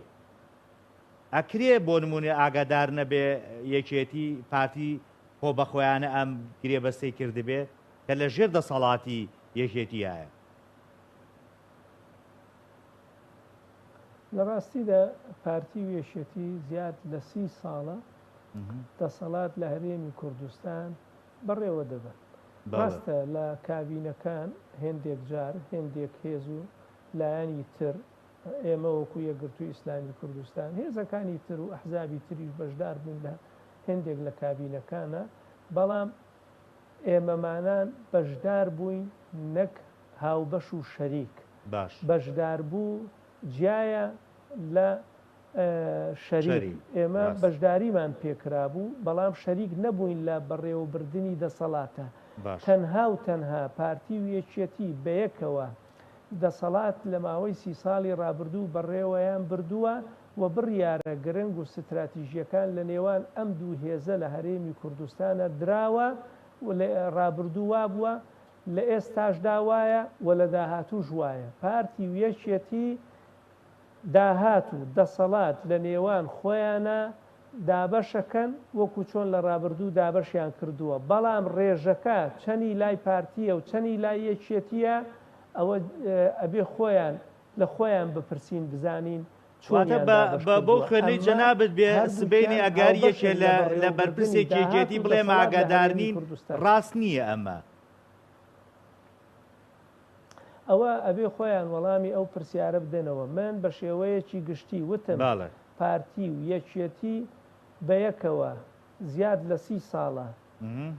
ئەکرێ بۆ نمونە ئاگادار نەبێ یەکێتی پارتی خۆبەخۆیانە ئەم گرێبەستەی کردبێ کە لە ژێر دەسەڵاتی یەکێتیایە. لە ڕاستیدا پارتی و یەکێتی زیاد لە سی ساڵە دەسەڵات لە هەرێمی کوردستان بەڕێوە دەبەن. ڕاستە لە کابینەکان هێندێک جار هێندێک هێز و لایەنی تر ئێمە وەکو یەکگرتووی ئیسلامی کوردستان، هێزەکانی تر و ئەحزابی تریش بەشدار بووین لە هێندێک لە کابینەکانا، بەڵام ئێمەمانان بەشدار بووین نەک هاوبەش و شەریک. باش. بەشداربوو جیایە لە شەریک. شەریک، ئێمە ڕاستە. بەشداریمان پێکرابوو، بەڵام شەریک نەبووین لە بەڕێوەبردنی دەسەڵاتا. باشە. تەنها و تەنها پارتی و یەکیەتی بەیەکەوە دەسەڵات لە ماوەی سی ساڵی ڕابردوو بەڕێوەیان بردووە و بڕیارە گرنگ و ستراتیژییەکان لە نێوان ئەم دوو هێزە لە هەرێمی کوردستانە دراوە و لە ڕابردوو وابووە، لە ئێستاشدا وایە و لە داهاتووش وایە. پارتی و یەکیەتی داهات و دەسەڵات لە نێوان خۆیانا دابەشەکەن وەکو چۆن لە ڕابردوو دابەشیان کردووە، بەڵام ڕێژەکە چەنی لای پارتییە و چەنی لای یەکیەتییە ئەوە ئەبێ خۆیان لە خۆیان بپرسین بزانین واتە چۆنیان بە دابەش بە بەو کردووە، خوێندنەی ئەمە جەنابت بێ سبەینێ هەردووکیان ئەگەر یەکێ هاوبەشن لە لە لە بەڕێوەبردنی بەرپرسێکی داهات یەکێتی و بڵێ ئێمە دەسەڵات لە ئاگادار هەرێمی نین کوردستان. ڕاست نییە ئەمە. ئەوە ئەبێ خۆیان وەڵامی ئەو پرسیارە بدەنەوە. من بە شێوەیەکی گشتی وتم بەڵێ. پارتی و یەکیەتی بەیەکەوە زیاد لە سی ساڵە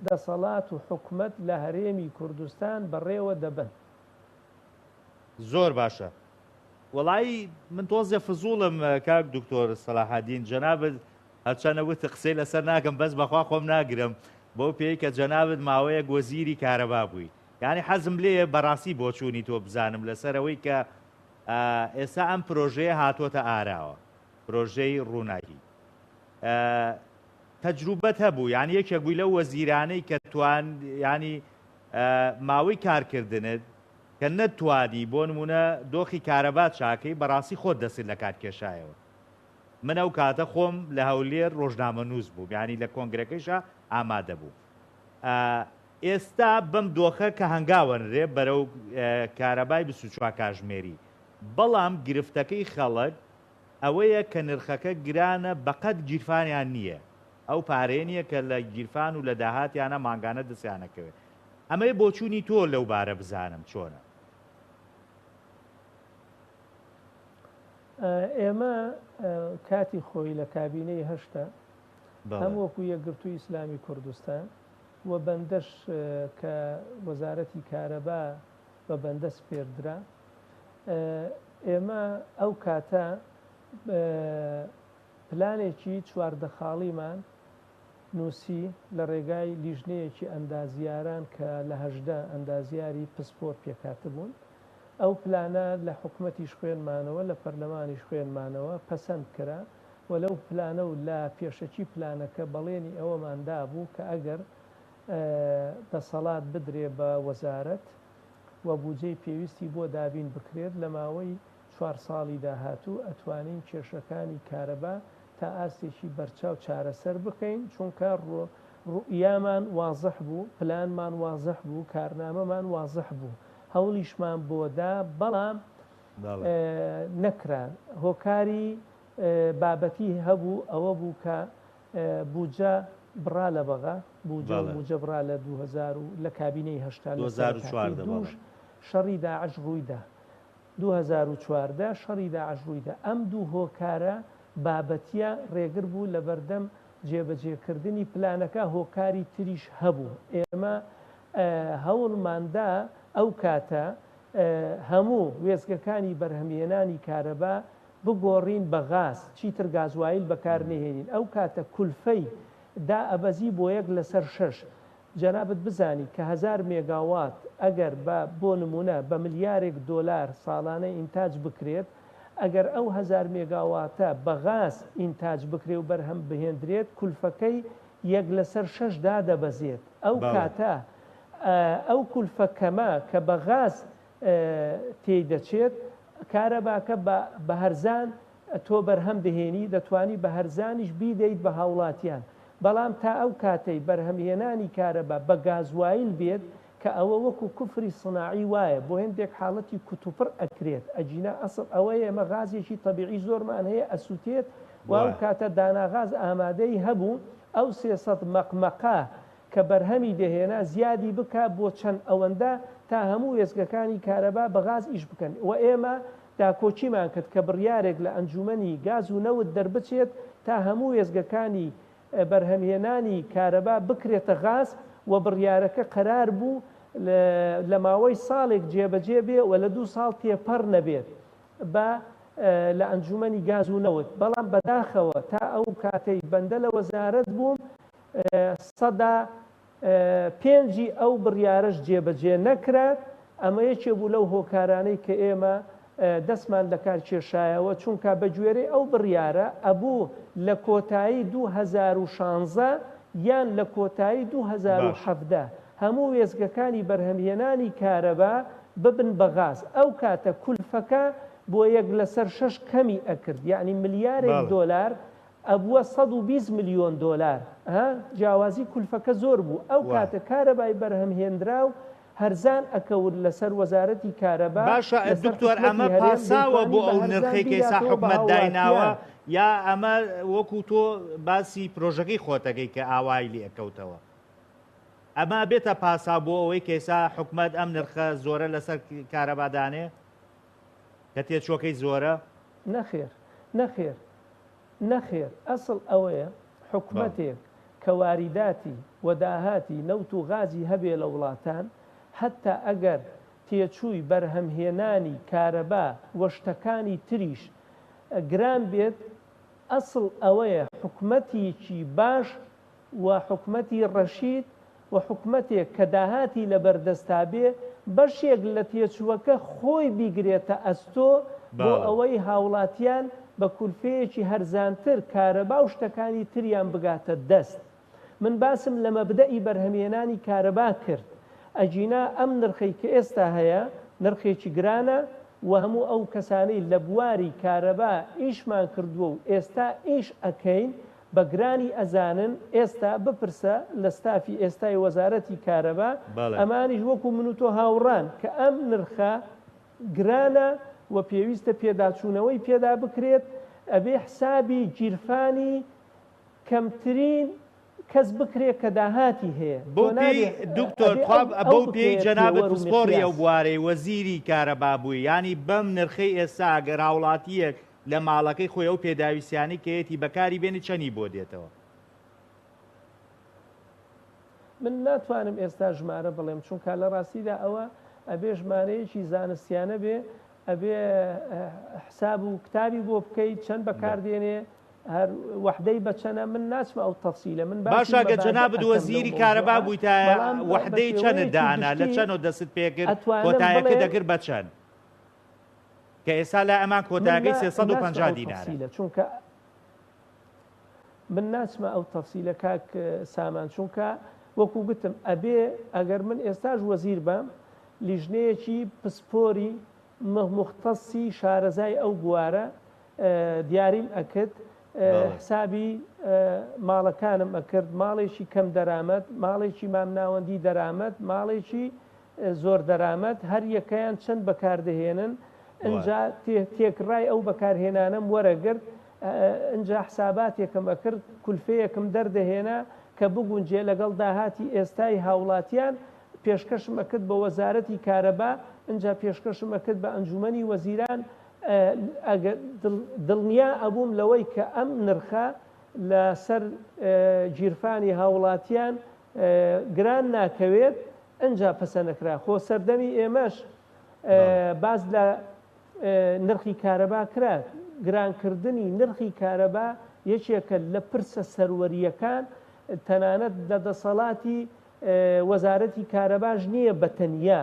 دەسەڵات و حکومەت لە هەرێمی کوردستان بەڕێوە دەبەن. زۆر باشە. وەڵایی من تۆزێ فزوڵم کاک دکتۆر سەلاحەدین جەنابت هەرچەنە وتت قسەی لەسەر ناکەم بەس بەخوا خۆم ناگرم بەو پێی کە جەنابت ماوەیەک وەزیری کارەبا بووی یانی حەزم لێیە بەڕاستی بۆچوونی تۆ بزانم لەسەر ئەوەی کە ئێستا ئەم پرۆژەیە هاتۆتە ئاراوە پرۆژەی ڕووناکی تەجروبەت هەبوو یانی یەکێک بووی لەو وەزیرانەی کە توان ینی ماوەی کارکردنت کە نەتوانی بۆ نمونە دۆخی کارەبا چاکەی بەڕاستی خۆت دەستت لە کار کێشایەوە من ئەو کاتە خۆم لە هەولێر ڕۆژنامەنووس بووم یانی لە کۆنگرەکەیشا ئامادە بووم ئێستا بەم دۆخە کە هەنگاوەنرێ بەرەو کارەبای 24 کاژمێری بەڵام گرفتەکەی خەڵک ئەوەیە کە نرخەکە گرانە بەقەد گیرفانیان نییە ئەو پارەیە نییە کە لە گیرفان و لە داهاتیانە مانگانە دەستیانەکەوێت ئەمەی بۆچوونی تۆ لەو بارە بزانم چۆنە؟ ئێمە کاتی خۆی لە کابینەی هەشتا هەم وەکو یەکگرتووی ئیسلامی کوردستان و بەندەش کە وەزارەتی کارەبا بە بەندە سپێردرا ئێمە ئەو کاتە پلانێکی 14 خاڵیمان نووسی لە ڕێگای لیژنەیەکی ئەندازیاران کە لە 18 ئەندازیاری پسپۆر پێکهاتبوون ئەو پلانە لە حکومەتیش خوێنمانەوە، لە پەرلەمانیش خوێنمانەوە، پەسەند کرا و لەو پلانە و لە پێشەکی پلانەکە بەڵێنی ئەوەمان دابوو کە ئەگەر دەسەڵات بدرێ بە وەزارەت و بوجەی پێویستی بۆ دابین بکرێت لە ماوەی چوار ساڵی داهاتوو ئەتوانین کێشەکانی کارەبا تا ئاستێکی بەرچاو چارەسەر بکەین، چونکە ڕوئیامان وازح بوو، پلانمان وازح بوو، کارنامەمان وازح بوو. هەوڵیشمان بۆ دا بەڵام نەکرا هۆکاری بابەتی هەبوو ئەوە بوو کە بودجە بڕا لە بەغا بودجە و موجە بڕا لە 2000 و لە کابینەی هەشتا لە سەرەتاکەی دووش شەڕی داعش ڕوویدا 2014 شەڕی داعش ڕوویدا ئەم دوو هۆکارە بابەتیە ڕێگر بوو لەبەردەم جێبەجێکردنی پلانەکە هۆکاری تریش هەبوو ئێمە هەوڵماندا ئەو کاتە هەموو وێستگەکانی بەرهەمهێنانی کارەبا بگۆڕین بە غاز، چیتر گازوایل بەکارنەهێنین، ئەو کاتە کولفەی دائەبەزی بۆ یەک لەسەر شەش. جەنابت بزانی کە هەزار مێگاوات ئەگەر بە بۆ نموونە بە ملیارێک دۆلار ساڵانە ئینتاج بکرێت، ئەگەر ئەو هەزار مێگاواتە بە غاز ئینتاج بکرێ و بەرهەم بهێندرێت کولفەکەی یەک لەسەر شەش دادەبەزێت. ئەو کاتە ئەو کولفە کەمە کە بە غاز تێی دەچێت، کارەباکە بە هەرزان تۆ بەرهەم دەهێنی، دەتوانی بە هەرزانیش بیدەیت بە هاوڵاتیان، بەڵام تا ئەو کاتەی بەرهەمهێنانی کارەبا بە گازوایل بێت، کە ئەوە وەکو کفری سناعی وایە، بۆ هێندێک حاڵەتی کوتوپڕ ئەکرێت، ئەگینا ئەسڵ ئەوەیە ئێمە غازێکی تەبیعی زۆرمان هەیە ئەسوتێت و ئەو کاتە داناغاز ئامادەی هەبوو ئەو 300 مەقمەقە کە بەرهەمی دەهێنا زیادی بکا بۆ چەند ئەوەندە تا هەموو وێستگەکانی کارەبا بە غاز ئیش بکەن و ئێمە داکۆکیمان کرد کە بڕیارێک لە ئەنجومەنی گاز و نەوت دەربچێت تا هەموو وێستگەکانی بەرهەمهێنانی کارەبا بکرێتە غاز و بڕیارەکە قەرار بوو لە ماوەی ساڵێک جێبەجێ بێ و لە دوو ساڵ تێپەڕ نەبێت بە لە ئەنجومەنی گاز و نەوت بەڵام بەداخەوە تا ئەو کاتەی بەندە لە وەزارەت بووم سەدا پێنجی ئەو بڕیارەش جێبەجێ نەکرا، ئەمە یەکێ بوو لەو هۆکارانەی کە ئێمە دەستمان لەکار کێشایەوە، چونکا بەگوێرەی ئەو بڕیارە ئەبوو لە کۆتایی 2016 یان لە کۆتایی 2017 هەموو وێستگەکانی بەرهەمهێنانی کارەبا ببن بە غاز، ئەو کاتە کولفەکە بۆ یەک لەسەر شەش کەمی ئەکرد، یەعنی ملیارێک دۆلار ئەبووە 120 ملیۆن دۆلار ها جیاوازی کولفەکە زۆر بوو ئەو کاتە کارەبای بەرهەم هێنراو هەرزان ئەکەوت لەسەر وەزارەتی کارەبا باشە لەسەر دکتۆر حکومەتی ئەمە هەرێم پاساوە دەیتوانی بۆ بە ئەو هەرزان نرخەی کە ئێستا بیداتەوە بە حکومەت دایناوە هاوڵاتیان. یا ئەمە وەکو تۆ باسی پرۆژەکەی خۆتەکەی کە ئاوای لێ ئەکەوتەوە ئەمە ئەبێتە پاساو بۆ ئەوەی کە ئێستا حکومەت ئەم نرخە زۆرە لەسەر کارەبا دانێ کە تێچووەکەی زۆرە؟ نەخێر نەخێر نەخێر ئەسڵ ئەوەیە حکومەتێک کە واریداتی و داهاتی نەوت و غازی هەبێ لە وڵاتان هەتا ئەگەر تێچووی بەرهەمهێنانی کارەبا و شتەکانی تریش گران بێت ئەسڵ ئەوەیە حکومەتیکی باش و حکومەتی ڕەشید و حکومەتێک کە داهاتی لەبەردەستا بێ بەشێک لە تێچووەکە خۆی بیگرێتە ئەستۆ بۆ ئەوەی هاوڵاتیان بە کولفەیەکی هەرزانتر کارەبا و شتەکانی تریان بگاتە دەست. من باسم لە مەبدەئی بەرهەمهێنانی کارەبا کرد ئەگینا ئەم نرخەی کە ئێستا هەیە نرخێکی گرانە و هەموو ئەو کەسانەی لە بواری کارەبا ئیشمان کردووە و ئێستا ئیش ئەکەین بە گرانی ئەزانن، ئێستا بپرسە لە ستافی ئێستای وەزارەتی کارەبا، ئەمانیش وەکو من و تۆ هاوڕان کە ئەم نرخە گرانە و پێویستە پێداچوونەوەی پێدا بکرێت، ئەبێ حسابی گیرفانی کەمترین کەس بکرێت کە داهاتی هەیە، بەو تۆ پێی نابێ دکتۆر ئەبێ تخوا ئەو بەو پێی بکرێیە جەنابت پێوەر و پسپۆڕی ئەو مقیاس. بوارەی وەزیری کارەبا بووی یانی بەم نرخەی ئێستا گەر هاوڵاتییەک لە ماڵەکەی خۆی ئەو پێداویستیانەی کە یەتی بەکاری بێنێ چەنی بۆ دێتەوە؟ من ناتوانم ئێستا ژمارە بڵێم چونکا لە ڕاستیدا ئەوە ئەبێ ژمارەیەکی زانستیانە بێ ئەبێ حساب و کتابی بۆ بکەیت چەند بەکار دێنێ هەر وەحدەی بە چەنە من ناچمە ئەو تەفسیلە من باسی باشە گەر مەبادئ جەنابت ئەکەم لەو وەزیری کارەبا مەوزوعە بوویتایە بەڵام بە وەحدەی چەنت شێوەیەکی دائەنا لە گشتی چەنەوە دەستت پێکرد ئەتوانم کۆتایەکەت بڵێم دەکرد بە چەند؟ کە ئێستا لای ئەمان من کۆتایەکەی نا ناچمە 350 ئەو دینارە. تەفسیلە چونکە من ناچمە ئەو تەفسیلە کاک سامان چونکە وەکو گوتم ئەبێ ئەگەر من ئێستاش وەزیر بام لیژنەیەکی پسپۆری موختەسی شارەزای ئەو بوارە دیاریم ئەکرد حسابی ماڵەکانم ئەکرد ماڵێکی کەم دەرامەت ماڵێکی مامناوەندی دەرامەت ماڵێکی زۆر دەرامەت هەر یەکەیان چەند بەکاردەهێنن ئنجا تێکڕای ئەو بەکارهێنانەم وەرەگرت ئنجا حساباتێکم ئەکرد کولفەیەکم دەردەهێنا کە بگونجێ لەگەڵ داهاتی ئێستای هاوڵاتیان پێشکەشم ئەکرد بە وەزارەتی کارەبا ئنجا پێشکەشم ئەکرد بە ئەنجومەنی وەزیران ئەگەر دڵنیا ئەبووم لەوەی کە ئەم نرخە لەسەر گیرفانی هاوڵاتیان گران ناکەوێت ئنجا پەسەنەکرا خۆ سەردەمی ئێمەش باس لە نرخی کارەبا کرا گرانکردنی نرخی کارەبا یەکێکە لە پرسە سەروەرییەکان. تەنانەت لە دەسەڵاتی وەزارەتی کارەباش نییە بە تەنیا،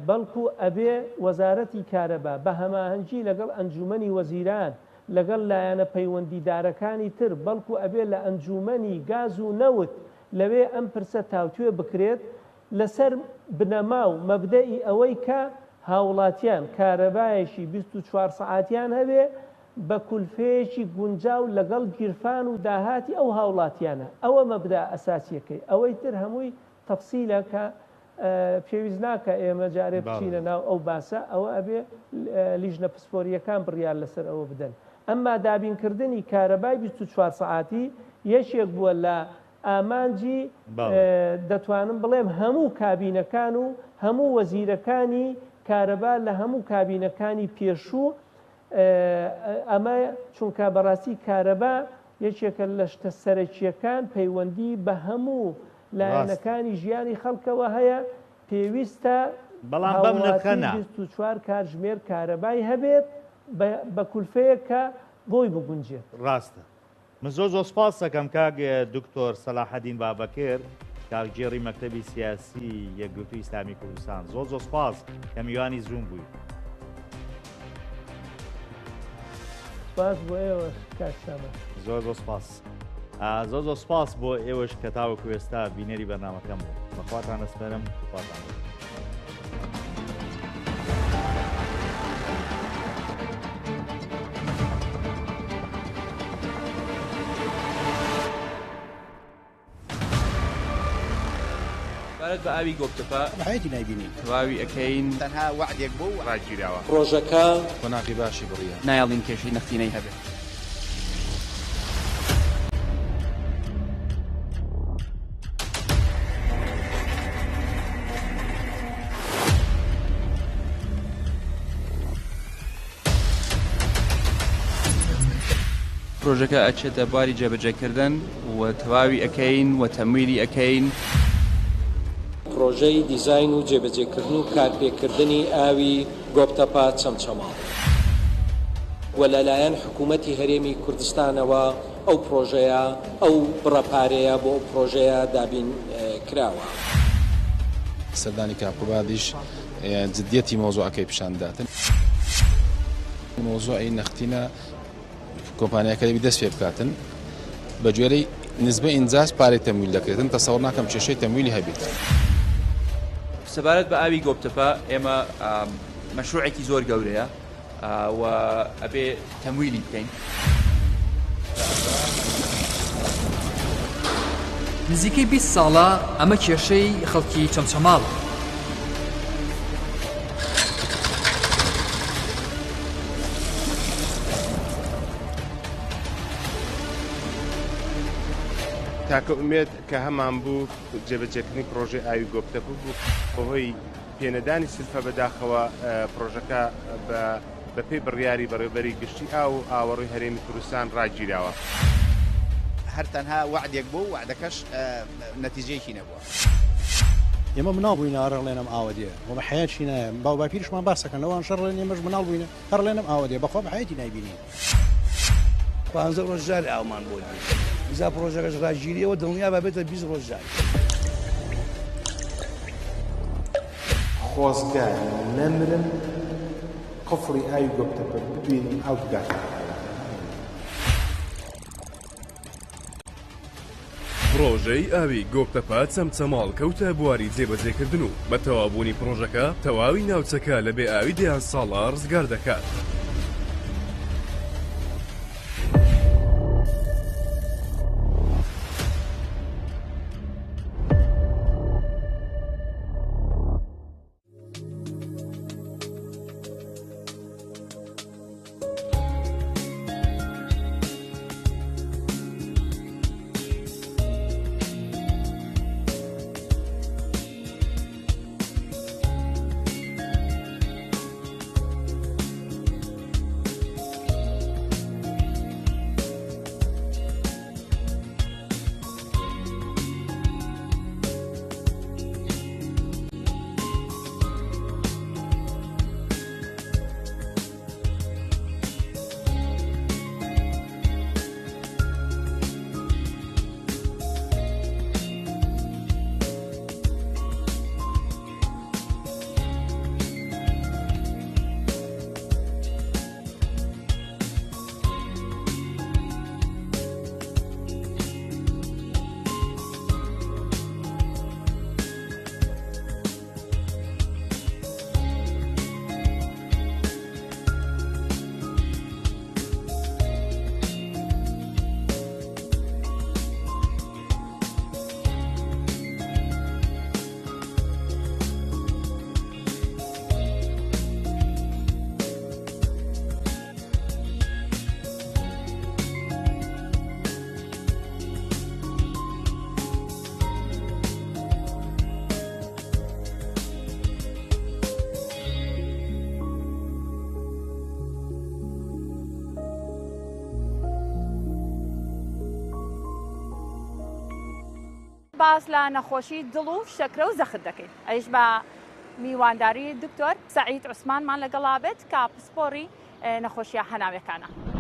بەڵکو ئەبێ وەزارەتی کارەبا بە هەماهەنگی لەگەڵ ئەنجوومەنی وەزیران، لەگەڵ لایەنە پەیوەندیدارەکانی تر، بەڵکو ئەبێ لە ئەنجوومەنی گاز و نەوت لەوێ ئەم پرسە تاوتوێ بکرێت لەسەر بنەما و مەبدەئی ئەوەی کە هاوڵاتیان کارەبایەکی 24 سەعاتیان هەبێ بە کولفەیەکی گونجاو لەگەڵ گیرفان و داهاتی ئەو هاوڵاتیانە، ئەوە مەبدەئە ئەساسیەکەی، ئەوەی تر هەمووی تەفسیلە کە پێویست ناکا ئێمە جارێ بچینە ناو ئەو باسە، ئەوە ئەبێ لیژنە پسپۆرییەکان بڕیار لەسەر ئەوە بدەن. ئەمما دابینکردنی کارەبای 24 سەعاتی یەکێک بووە لە ئامانجی دەتوانم بڵێم هەموو کابینەکان و هەموو وەزیرەکانی کارەبا لە هەموو کابینەکانی پێشوو، ئەمە چونکە بەڕاستی کارەبا یەکێکە لە شتە سەرەکییەکان پەیوەندی بە هەموو لایەنەکانی ژیانی خەڵکەوە هەیە، پێویستە بەڵام بەم نرخە هاوڵاتی نا. 24 کاتژمێر کارەبای هەبێت بە کولفەیەک کە بۆی بگونجێت. ڕاستە. من زۆر زۆر سپاست دەکەم کاک دکتۆر سەلاحەدین بابەکر کارگێڕی مەکتەبی سیاسی یەکگرتووی ئیسلامی کوردستان زۆر زۆر سپاس کە میوانی زووم بووی. سپاس بۆ ئێوەش کاک سامان. زۆر زۆر سپاس. زۆر زۆر سپاس بۆ ئێوەش کە تاوەکو ئێستا بینەری بەرنامەکەم بوون. بەخواتان ئەسپەرم خواتان لەگەڵ. سەبارەت بە ئاوی گۆپتەپە. بە حەیاتی نایبینین. تەواوی ئەکەین. تەنها وەعدێک بوو و ڕاگیراوە. پڕۆژەکە. قۆناغی باشی بڕییە. نایەڵین کێشەی نەختینەی هەبێت. پرۆژەکە ئەچێتە بواری جێبەجێکردن و تەواوی ئەکەین و تەمویلی ئەکەین. پرۆژەی دیزاین و جێبەجێکردن و کارپێکردنی ئاوی گۆپتەپە چەمچەماڵ و لەلایەن حکوومەتی هەرێمی کوردستانەوە ئەو پرۆژەیە ئەو بڕە پارەیە بۆ ئەو پرۆژەیە دابین کراوە. سەردانی کاک قوبادیش جدیەتی مەوزوعەکەی پیشان داتن. مەوزوعی نەختینە کۆمپانیاکە دەبی دەست پێ بکاتن بە گوێرەی نسبە ئینجاز پارەی تەمویل دەکرێتن تەسەوڕ ناکەم کێشەی تەمویلی هەبیت. سەبارەت بە ئاوی گۆپتەپە ئێمە مەشروعێکی زۆر گەورەیە و ئەبێ تەمویلی بکەین. نزیکەی 20 ساڵە ئەمە کێشەی خەڵکی چەمچەماڵە. تاکە ئومێد کە هەمان بوو جێبەجێکردنی پرۆژەی ئاوی گۆپتەپە بوو، بەهۆی پێنەدانی سلفە بەداخەوە پرۆژەکە بە بەپێی بڕیاری بەڕێوبەری گشتی ئاو و ئاوەڕۆی هەرێمی کوردستان ڕاگیراوە. هەر تەنها وەعدێک بوو، وەعدەکەش نەتیجەیەکی نەبووە. ئێمە مناڵ بووینە هەر ئەڵێن ئەم ئاوە دێ وە بە حەیاتشی نایە باو باپیریشمان باس ئەکەن لەوان شەڕ ئەڵێن ئێمەش مناڵ بووینە هەر ئەڵێن ئەم ئاوە دێ بەخوا بە حەیاتی نایبینین. پانزە ڕۆژ جارێ ئاومان بۆ دێ ئینجا پڕۆژەکەش ڕاگیریەوە دڵنیابە بێتە 20 ڕۆژ جارێ. خۆزگە نەمرم قفڵی ئاوی گۆپتەپە ببینم ئاو بگاتە هاوڵاتیان. پڕۆژەی ئاوی گۆپتەپە چەمچەماڵ کەوتە بواری جێبەجێکردن و بە تەواوبوونی پڕۆژەکە تەواوی ناوچەکە لە بێ ئاوی دەیان ساڵە ڕزگار دەکات. باس لە نەخۆشی دڵ و شەکرە و زەخت دەکەین ئەویش بە میوانداری دکتۆر سەعید عوسمانمان لەگەڵا بێت کە پسپۆڕی نەخۆشیە هەناویەکانە.